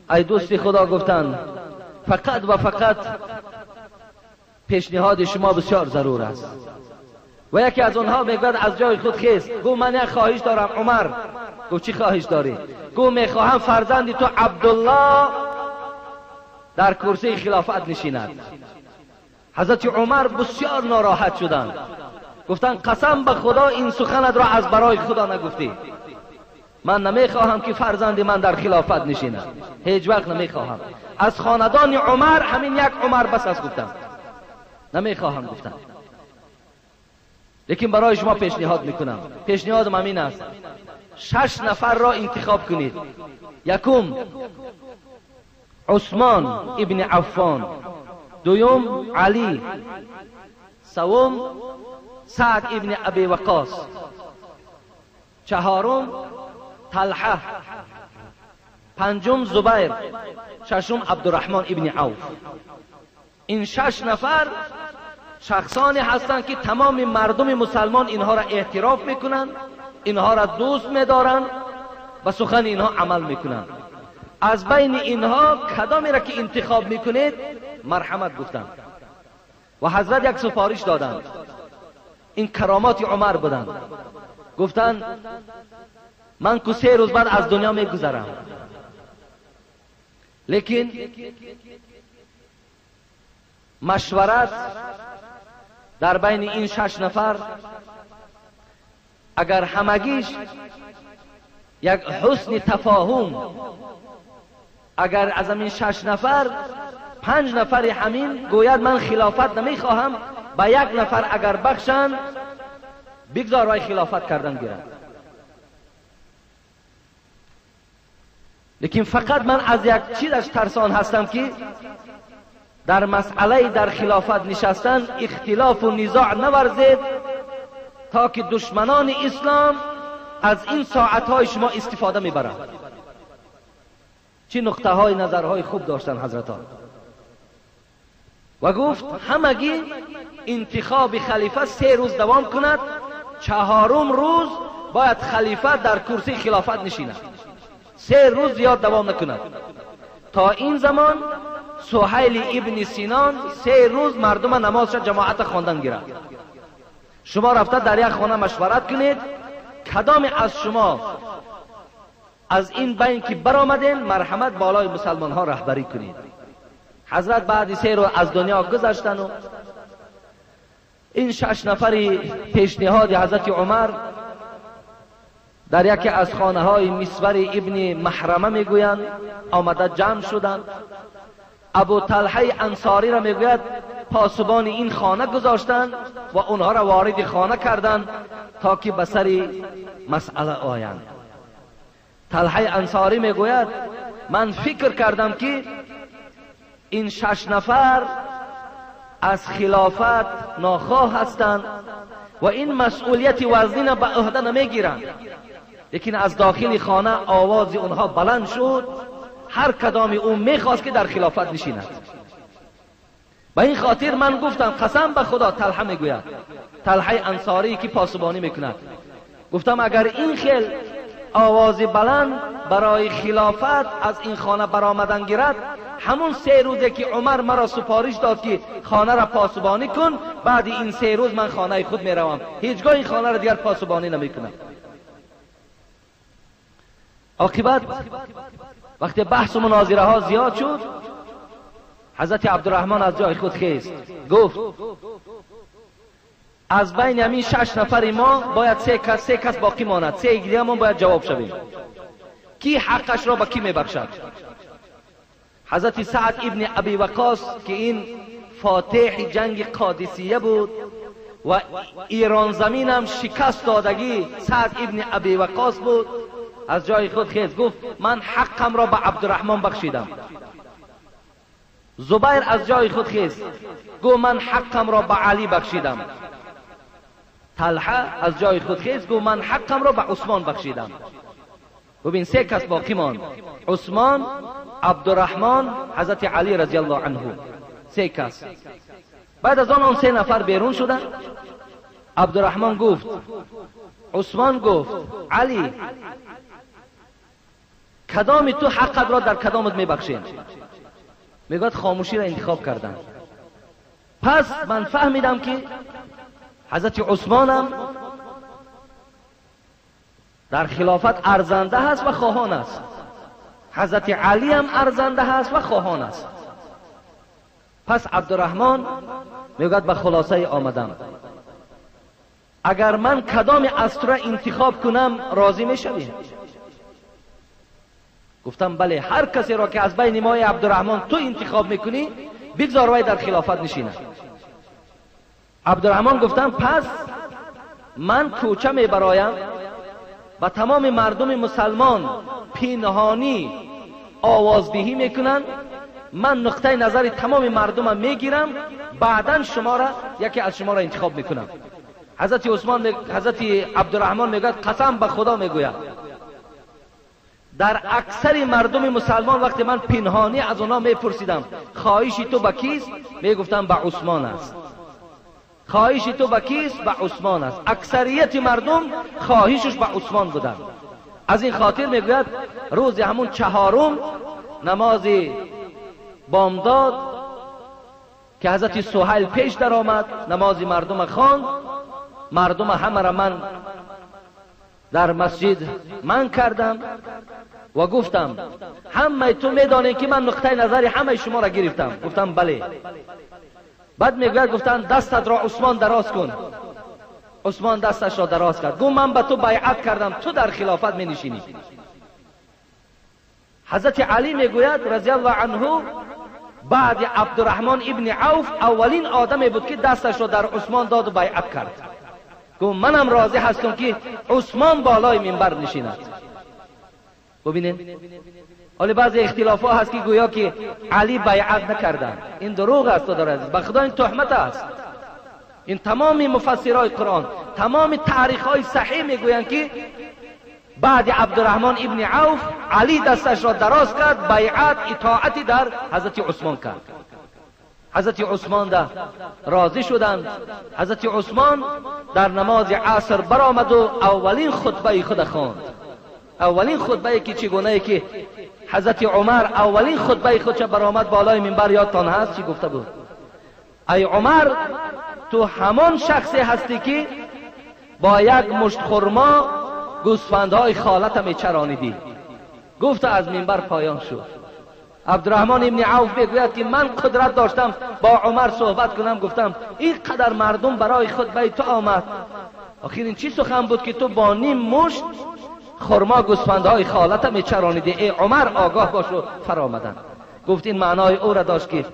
A: ای دوست خدا، گفتند فقط و فقط پیشنهاد شما بسیار ضرور است. و یکی از آنها میگوید از جای خود خیست، گفت من یک خواهش دارم. عمر گفت چی خواهش داری؟ گفت میخواهم فرزند تو عبدالله در کرسی خلافت نشیند. حضرت عمر بسیار ناراحت شدند، گفتند قسم به خدا این سخنت را از برای خدا نگفتی، من نمیخواهم که فرزند من در خلافت نشیند، هیچ وقت نمیخواهم. از خاندان عمر همین یک عمر بس است، گفتم نمیخواهم، گفتم لیکن برای شما پیشنهاد میکنم، پیشنهادم همین است، 6 نفر را انتخاب کنید. یکم عثمان ابن عفان، دوم علی، سوم سعد ابن ابی وقاص، چهارم طلحه، پنجم زبیر، ششم عبدالرحمن ابن عوف. این 6 نفر شخصانی هستند که تمام مردم مسلمان اینها را اعتراف میکنند، اینها را دوست میدارند و سخن اینها عمل میکنند. از بین اینها کدامی را که انتخاب میکنید مرحمت گفتند. و حضرت یک سفارش دادند، این کرامات عمر بودند، گفتند من که 3 روز بعد از دنیا میگذرم، لیکن مشورت در بین این 6 نفر اگر همگیش یک حسن تفاهم، اگر از همین 6 نفر 5 نفر همین گوید من خلافت نمیخواهم، با 1 نفر اگر بخشند بگذار وی خلافت کردن گیرند. لیکن فقط من از یک چیزش ترسان هستم که در مسئله در خلافت نشستن اختلاف و نزاع نورزید تا که دشمنان اسلام از این ساعتهای شما استفاده میبرند. چه نقطه های نظرهای خوب داشتن حضرتان. و گفت همگی انتخاب خلیفه 3 روز دوام کند، 4م روز باید خلیفه در کرسی خلافت نشیند، 3 روز زیاد دوام نکند. تا این زمان سهیل ابن سینان 3 روز مردم نمازش جماعت خواندن گیرد. شما رفته در یک خانه مشورت کنید، کدام از شما از این بین که برآمدین مرحمت بالای مسلمان ها رهبری کنید. حضرت بعد 3 روز از دنیا گذشتن و این 6 نفری پیشنهاد حضرت عمر در یکی از خانه های مسور ابن محرمه میگویند آمده جمع شدند. ابو طلحه انصاری را میگوید پاسبان این خانه گذاشتند و اونها را وارد خانه کردند تا که به سر مسئله آیند. طلحه انصاری میگوید من فکر کردم که این 6 نفر از خلافت ناخواه هستند و این مسئولیت وزنین به عهده نمیگیرند، لیکن از داخل خانه آواز اونها بلند شد، هر کدامی او میخواست که در خلافت نشیند. به این خاطر من گفتم قسم به خدا، طلحه میگوید، طلحه انصاری که پاسبانی میکند، گفتم اگر این خیل آواز بلند برای خلافت از این خانه برآمدن گیرد، همون 3 روزه که عمر مرا سفارش داد که خانه را پاسبانی کن، بعد این 3 روز من خانه خود میروم، هیچگاه این خانه را دیگر پاسبانی نمیکنم. عاقبت وقتی بحث و مناظره ها زیاد شد، حضرت عبدالرحمن از جای خود خیست، گفت از بین همین 6 نفر ما باید 3 کس باقی ماند، 3 دیگه ما باید جواب شویم، کی حقش را به کی میبخشد؟ حضرت سعد ابن ابی وقاص که این فاتح جنگ قادسیه بود و ایران زمین هم شکست دادگی سعد ابن ابی وقاص بود، از جای خود خیز، گفت من حقم را به عبدالرحمن بخشیدم. زبیر از جای خود خیز، گفت من حقم را به علی بخشیدم. طلحه از جای خود خیز، گفت من حقم را به عثمان بخشیدم. ببین 3 کس باقی ماند، عثمان، عبدالرحمن، حضرت علی رضی الله عنه، 3 کس. بعد از آن 3 نفر بیرون شدند. عبدالرحمن گفت، عثمان گفت، علی Кадоми ту ҳаққат ро дар кадомат мебахшем? Мегӯяд хомӯширо интихоб кардам. Пас ман фаҳмидам ки ҳазрати Усмонам дар хилофат арзанда ҳаст ва хоҳон аст, ҳазрати Алӣ ҳам арзанда ҳаст ва хоҳон аст. Пас Абдурраҳмон мегӯяд ба хулосае омадам, агар ман кадоми аз тура интихоб кунам розӣ мешавӣ? Гуфтам бале, ҳар касеро ки аз байни мо Абдурраҳмон ту интихоб мекунӣ бигзор вай дар хилофат нишинад. Абдурраҳмон гуфтам пас ман кӯча мебароям, ба тамоми мардуми мусалмон пинҳонӣ овоздиҳӣ мекунанд, ман нуқтаи назари тамоми мардумам мегирам, баъдан шуморо яке аз шуморо интихоб мекунам. ҳазрати Усмон, ҳазрати Абдурраҳмон мегӯяд қасам ба Худо мегӯяд, дар аксари мардуми мусалмон вақте ман пинҳонӣ аз онҳо мепурсидам хоҳиши ту ба кист, мегуфтам ба Усмон аст. Хоҳиши ту ба кист? Ба Усмон аст. Аксарияти мардум хоҳишаш ба Усмон буданд. Аз ин хотир мегӯяд рӯзи ҳамун чаҳорум намози бомдод ки ҳазрати Суҳайл пеш даромад, намози мардума хонд, мардума ҳамаро ман дар масҷид ман кардам ва гуфтам ҳамаи ту медонед ки ман нуқтаи назари ҳамаи шуморо гирифтам. Гуфтам бале. Баъд мегӯяд гуфтанд дастатро Усмон дароз кун. Усмон дасташро дароз кард, гуфт ман ба ту байъат кардам, ту дар хилофат менишинӣ. Ҳазрати Алӣ мегӯяд разияллоҳу анҳу баъди Абдурраҳмон ибни Авф аввалин одаме буд ки дасташро дар Усмон доду байъат кард. Гуфт манам розӣ ҳастам ки Усмон болои минбар нишинад. Бубинед, ҳоло баъзе ихтилофҳо ҳаст ки гӯё ки Алӣ байъат накарданд. Ин дурӯғ аст, додари азиз, ба Худо ин туҳмат аст. Ин тамоми муфассирои Қуръон, тамоми таърихҳои саҳеҳ мегӯянд ки баъди Абдурраҳмон ибни Авф Алӣ дасташро дароз кард, байъат итоати дар ҳазрати Усмон кард. ҳазрати Усмон да розӣ шуданд. Ҳазрати Усмон дар намози аср баромаду аввалин хутбаи худа хонд. Аввалин хутбае ки чӣ гунае ки ҳазрати Умар аввалин хутбаи худша баромад болои минбар, ёдтон ҳаст чӣ гуфта буд? Ай Умар, ту ҳамон шахсе ҳастӣ ки бо як мушт хурмо гӯсфандҳои холата мечаронидӣ. Гуфта аз минбар поён шуд. Абдурраҳмон ибни Авф мегӯяд ки ман қудрат доштам бо Умар суҳбат кунам, гуфтам ин қадар мардум барои хутбаи ту омад, охир ин чӣ сухан буд ки ту бо ним мушт хурмо гӯсфандҳои холата мечаронидӣ? Эй Умар, огоҳ бошу фаромаданд. Гуфт ин маънои ӯра дошт ки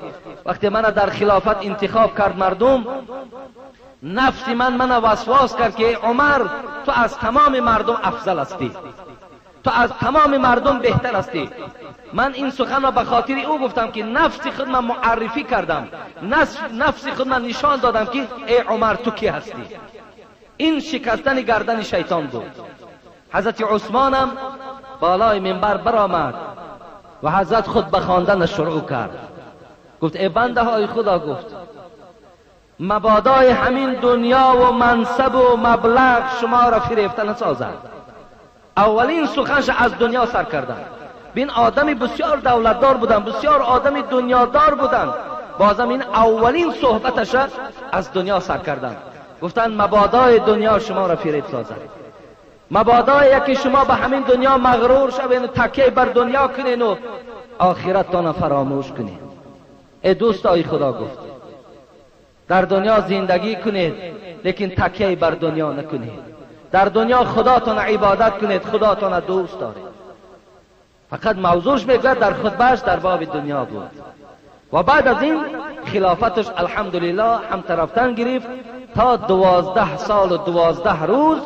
A: вақте мана дар хилофат интихоб кард мардум, нафси ман мана васвос кард ки эй Умар, ту аз тамоми мардум афзал ҳастӣ, ту аз тамоми мардум беҳтар ҳастӣ. Ман ин суханро ба хотири ӯ гуфтам ки нафси худ ман муаррифӣ кардам, нафси худ ман нишон додам ки эй Умар, ту кӣ ҳастӣ. Ин шикастани гардани шайтон буд. ҳазрати Усмонам болои минбар баромад ва ҳазрат худ ба хондан шурӯъ кард. Гуфт эй бандаҳои Худо, гуфт мабодои ҳамин дунё ва мансабу маблағ шуморо фирефта насозад. Аввалин суханша аз дунё сар карданд. Бин одами бисёр давлатдор буданд, бисёр одами дунёдор буданд, бозам ин аввалин суҳбаташа аз дунё сар карданд. Гуфтанд мабодои дунё шуморо фиреб созад, мабодое яке шумо ба ҳамин дунё мағрур шавед, такя бар дунё кунед охираттонро фаромӯш кунед. Эй дӯстои Худо, гуфт дар дунё зиндагӣ кунед, лекин такя бар дунё накунед. Дар дунё Худотонро ибодат кунед, Худотонро дӯст доред. Фақат мавзӯш мегӯяд дар хутбааш дар боби дунё буд. Ва баъд аз ин хилофаташ алҳамдулиллоҳ ҳамтарафтан гирифт то 12 солу 12 рӯз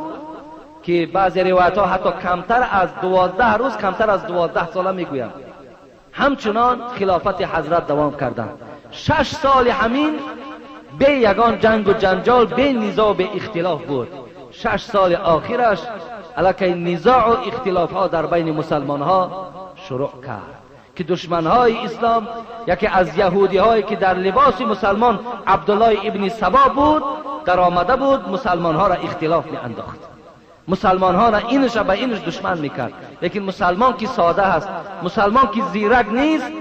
A: ки баъзе ривоятҳо ҳатто камтар аз 12 рӯз, камтар аз 12 сола мегӯянд. Ҳамчунон хилофати ҳазрат давом карданд. 6 соли ҳамин бе ягон ҷангу ҷанҷол, бе низоъ, бе ихтилоф буд. 6 соли охираш аллакай низоъу ихтилофҳо дар байни мусалмонҳо шурӯъ кард ки душманҳои ислом, яке аз яҳудиҳое ки дар либоси мусалмон Абдуллоҳи ибни Сабо буд, даромада буд, мусалмонҳоро ихтилоф меандохт. مسلمان ها را اینش به اینش دشمن میکرد. لیکن مسلمان که ساده است، مسلمان که زیرک نیست،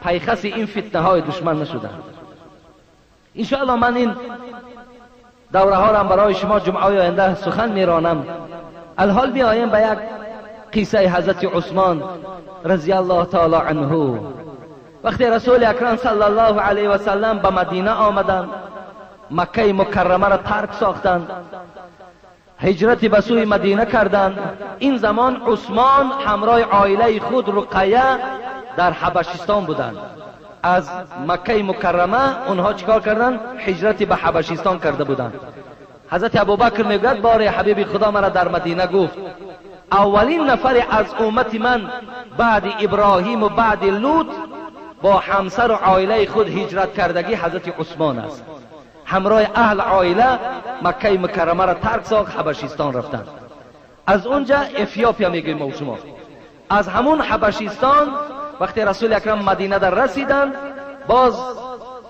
A: پیخس این فتنه های دشمن نشدند. انشاءالله من این دوره ها را برای شما جمعه آینده سخن میرانم. الحال میآیم به یک قصه حضرت عثمان رضی الله تعالی عنه. وقتی رسول اکرم صلی الله علیه و سلم به مدینه آمدند، مکه مکرمه را ترک ساختند، هجرت به سوی مدینه کردند. این زمان عثمان همراه عائله خود رقیه در حبشستان بودند. از مکه مکرمه اونها چیکار کردند؟ هجرت به حبشستان کرده بودند. حضرت ابوبکر میگوید بار حبیب خدا مرا در مدینه گفت اولین نفر از امت من بعد ابراهیم و بعد لوط با همسر و عائله خود هجرت کردگی حضرت عثمان است. همراه اهل عائله مکه مکرمه را ترک ساخت، حبشستان رفتند. از اونجا افیوپیا میگویم ما شما. از همون حبشستان وقتی رسول اکرم مدینه در رسیدند، باز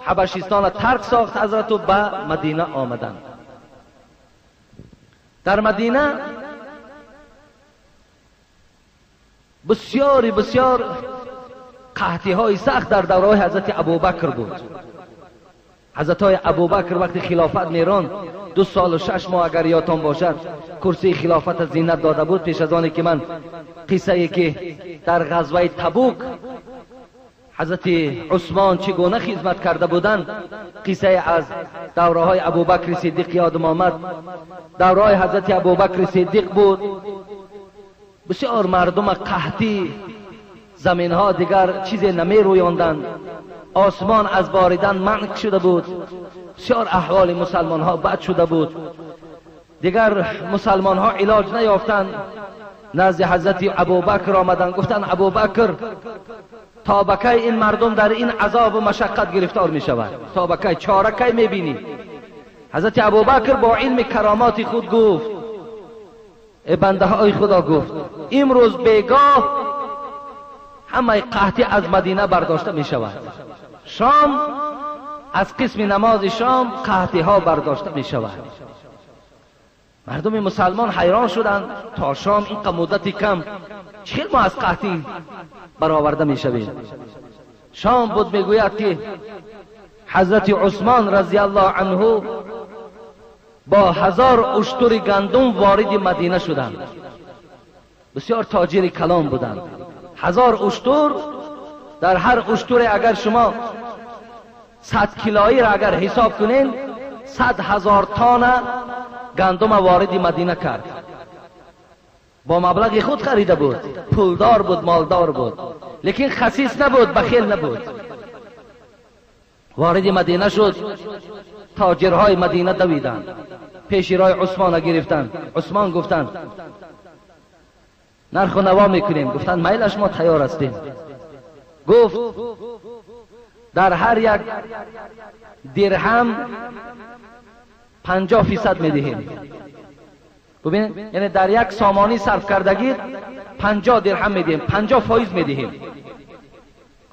A: حبشستان را ترک ساخت حضرت و به مدینه آمدند. در مدینه بسیار بسیار قحطی های سخت در دوره حضرت ابوبکر بود. حضرت های ابوبکر وقتی خلافت میران 2 سال و 6 ماه اگر یادتان باشد کرسی خلافت زینت داده بود. پیش از آنی که من قصه ای که در غزوه تبوک حضرت عثمان چگونه خدمت کرده بودند، قصه از دوره های ابوبکر صدیق یادم آمد. دوره های حضرت ابوبکر صدیق بود، بسیار مردم قحطی، زمین ها دیگر چیزی نمی رویاندند، آسمان از باریدن منع شده بود، بسیار احوال مسلمان ها بد شده بود. دیگر مسلمان ها علاج نیافتند. نزد حضرت ابوبکر آمدند، گفتند ابوبکر تا به کی این مردم در این عذاب و مشقت گرفتار می شود؟ تا به کی؟ چاره کی می بینی؟ حضرت ابوبکر با علم کرامات خود گفت ای بنده های خدا، گفت امروز بیگاه همه قحطی از مدینه برداشته می شود. شام از قسم نماز شام قحطی ها برداشته می شود. مردم مسلمان حیران شدند، تا شام این مدت کم چه ما از قحطی برآورده می شویم؟ شام بود، میگوید که حضرت عثمان رضی الله عنه با 1000 اشتر گندم وارد مدینه شدند. بسیار تاجر کلام بودند. 1000 اشتر، در هر اشتر اگر شما 100 کیلویی را اگر حساب کنین 100,000 تن گندم وارد مدینه کرد. با مبلغ خود خریده بود، پولدار بود، مالدار بود، لیکن خسیس نبود، بخیل نبود. وارد مدینه شد، تاجرهای مدینه دویدند، پیش راه عثمان گرفتند. عثمان گفتند نرخ و نوا میکنیم. گفتند میلش ما تیار هستیم. گفت در هر یک درهم 50% میدهیم. ببینید، یعنی در یک سامانی صرف کردگی 50 درهم میدهیم، 50 فایز میدهیم.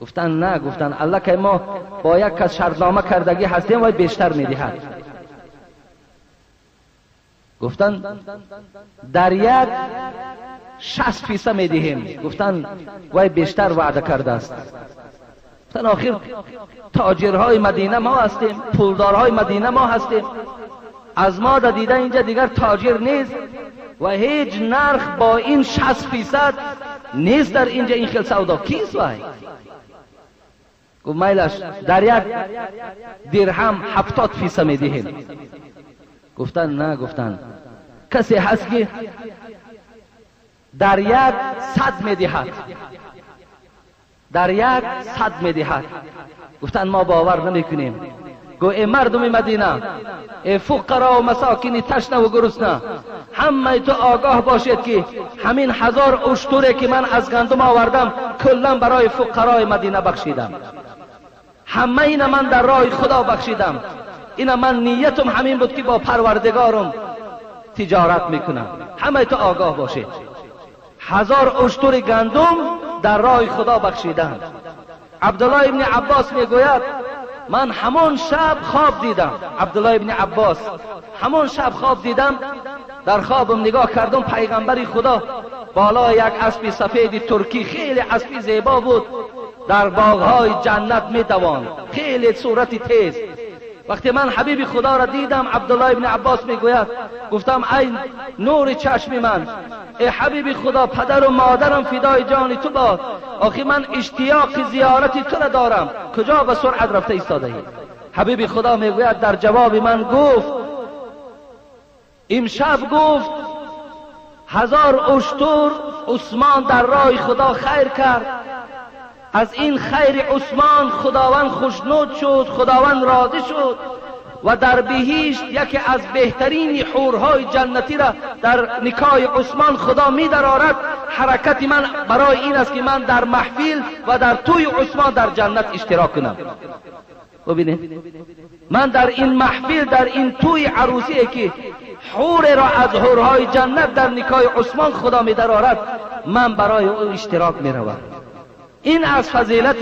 A: گفتن نه، گفتن الله که ما با یک کس شرطنامه کردگی هستیم و بیشتر میدهد. گفتن در یک 60% میدهیم. گفتن وای بیشتر وعده کرده است. گفتن آخر تاجرهای مدینه ما هستیم، پولدارهای مدینه ما هستیم، از ما دیده اینجا دیگر تاجر نیست و هیچ نرخ با این 60% نیست در اینجا، این خیل سودا کیست؟ وای گفت میلش در یک درهم 70% میدهیم. گفتن نه، گفتن کسی هست که در یک 100 میدهد، در یک 100 میدهد. گفتن ما باور نمیکنیم. گو ای مردم مدینه، ای فقرا و مساکین تشنه و گرسنه، همه تو آگاه باشید که همین 1000 اشتره که من از گندم آوردم کلا برای فقرای مدینه بخشیدم، همه اینا من در راه خدا بخشیدم، اینا من نیتم همین بود که با پروردگارم تجارت میکنم، همه تو آگاه باشید. 1000 اشتر گندم در راه خدا بخشیدم. عبدالله ابن عباس میگوید من همان شب خواب دیدم، عبدالله ابن عباس همان شب خواب دیدم، در خوابم نگاه کردم پیغمبر خدا بالا یک اسب سفید ترکی، خیلی اسب زیبا بود، در باغهای جنت میدواند، خیلی صورت تیز. وقتی من حبیب خدا را دیدم، عبدالله ابن عباس میگوید، گفتم ای نور چشم من، ای حبیب خدا، پدر و مادرم فدای جان تو باد، آخی من اشتیاق زیارت تو را دارم، کجا به سرعت رفته ایستاده ای؟ حبیب خدا میگوید در جواب من گفت، امشب گفت 1000 اشتر عثمان در راه خدا خیر کرد، از این خیر عثمان خداوند خوشنود شد، خداوند راضی شد و در بهشت یکی از بهترین حورهای جنتی را در نکاح عثمان خدا می درآورد. حرکت من برای این است که من در محفل و در توی عثمان در جنت اشتراک کنم. ببینید من در این محفل، در این توی عروسی که حور را از حورهای جنت در نکاح عثمان خدا می درآورد، من برای او اشتراک می روم. این از فضیلت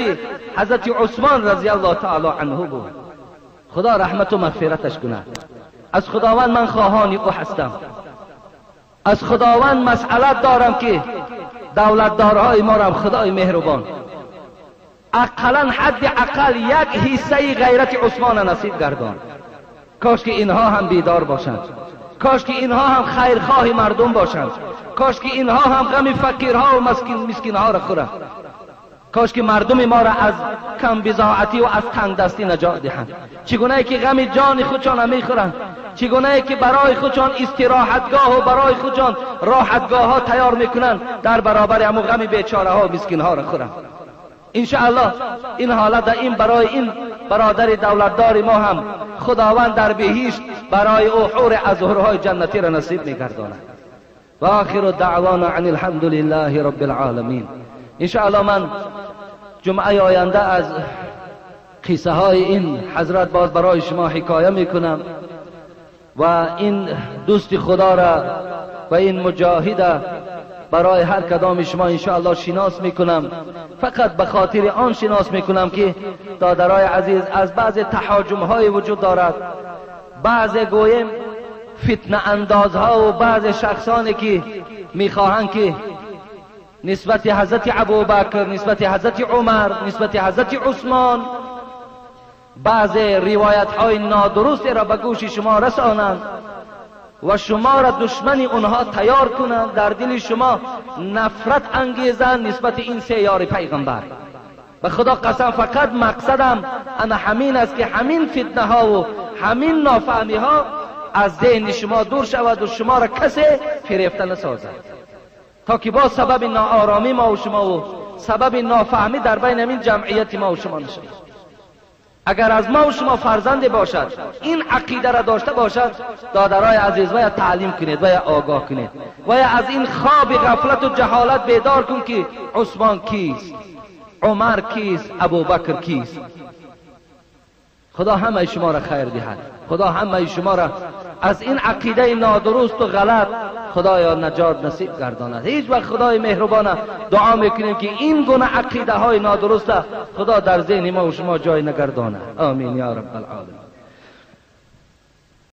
A: حضرت عثمان رضی الله تعالی عنه بود. خدا رحمت و مغفرتش کند. از خداوند من خواهان او هستم، از خداوند مسئلت دارم که دولتدارهای ما را خدای مهربان اقلا حد اقل یک حصه غیرت عثمان نصیب گردان. کاش که اینها هم بیدار باشند، کاش که اینها هم خیرخواه مردم باشند، کاش که اینها هم غم فقیرها و مسکینها را خورند، کاش که مردم ما را از کم بضاعتی و از تنگ دستی نجات دهند. چگونه که غم جان خودشان میخورند، چگونه که برای خودشان استراحتگاه و برای خودشان راحتگاه ها تیار میکنند، در برابر همون غم بیچاره ها و مسکین ها را خورند. انشاءالله این حالت این برای این برادر دولتدار ما هم خداوند در بهشت برای او حور از حورهای جنتی را نصیب میگرداند. و آخر دعوانا عن الحمد لله رب العالمین. انشاءالله من جمعه آینده از قصه های این حضرت باز برای شما حکایه میکنم و این دوست خدا را و این مجاهد برای هر کدام شما انشاءالله شناس میکنم. فقط به خاطر آن شناس میکنم که دادرای عزیز از بعض تحاجم های وجود دارد، بعض گویم فتنه اندازها و بعض شخصانی که میخواهند که نسبت حضرت ابوبکر، نسبت حضرت عمر، نسبت حضرت عثمان بعض روایت های نادرست را به گوش شما رسانند و شما را دشمن اونها تیار کنند، در دل شما نفرت انگیزند نسبت این سه یار پیغمبر. به خدا قسم فقط مقصدم انا همین است که همین فتنه ها و همین نافهمی ها از ذهن شما دور شود و شما را کسی فریفته نسازد، تا که با سبب ناآرامی ما و شما و سبب نافهمی در بین همین جمعیت ما و شما نشود. اگر از ما و شما فرزند باشد این عقیده را داشته باشد، دادرای عزیز باید تعلیم کنید، باید آگاه کنید، باید از این خواب غفلت و جهالت بیدار کن که عثمان کیست، عمر کیست، ابوبکر کیست. خدا همه شما را خیر دهد، خدا همه شما را از این عقیده نادرست و غلط خدایا نجات نصیب گرداند. هیچ وقت خدای مهربانه دعا میکنیم که این گونه عقیده های نادرست خدا در ذهن ما و شما جای نگرداند. آمین یا رب العالمین.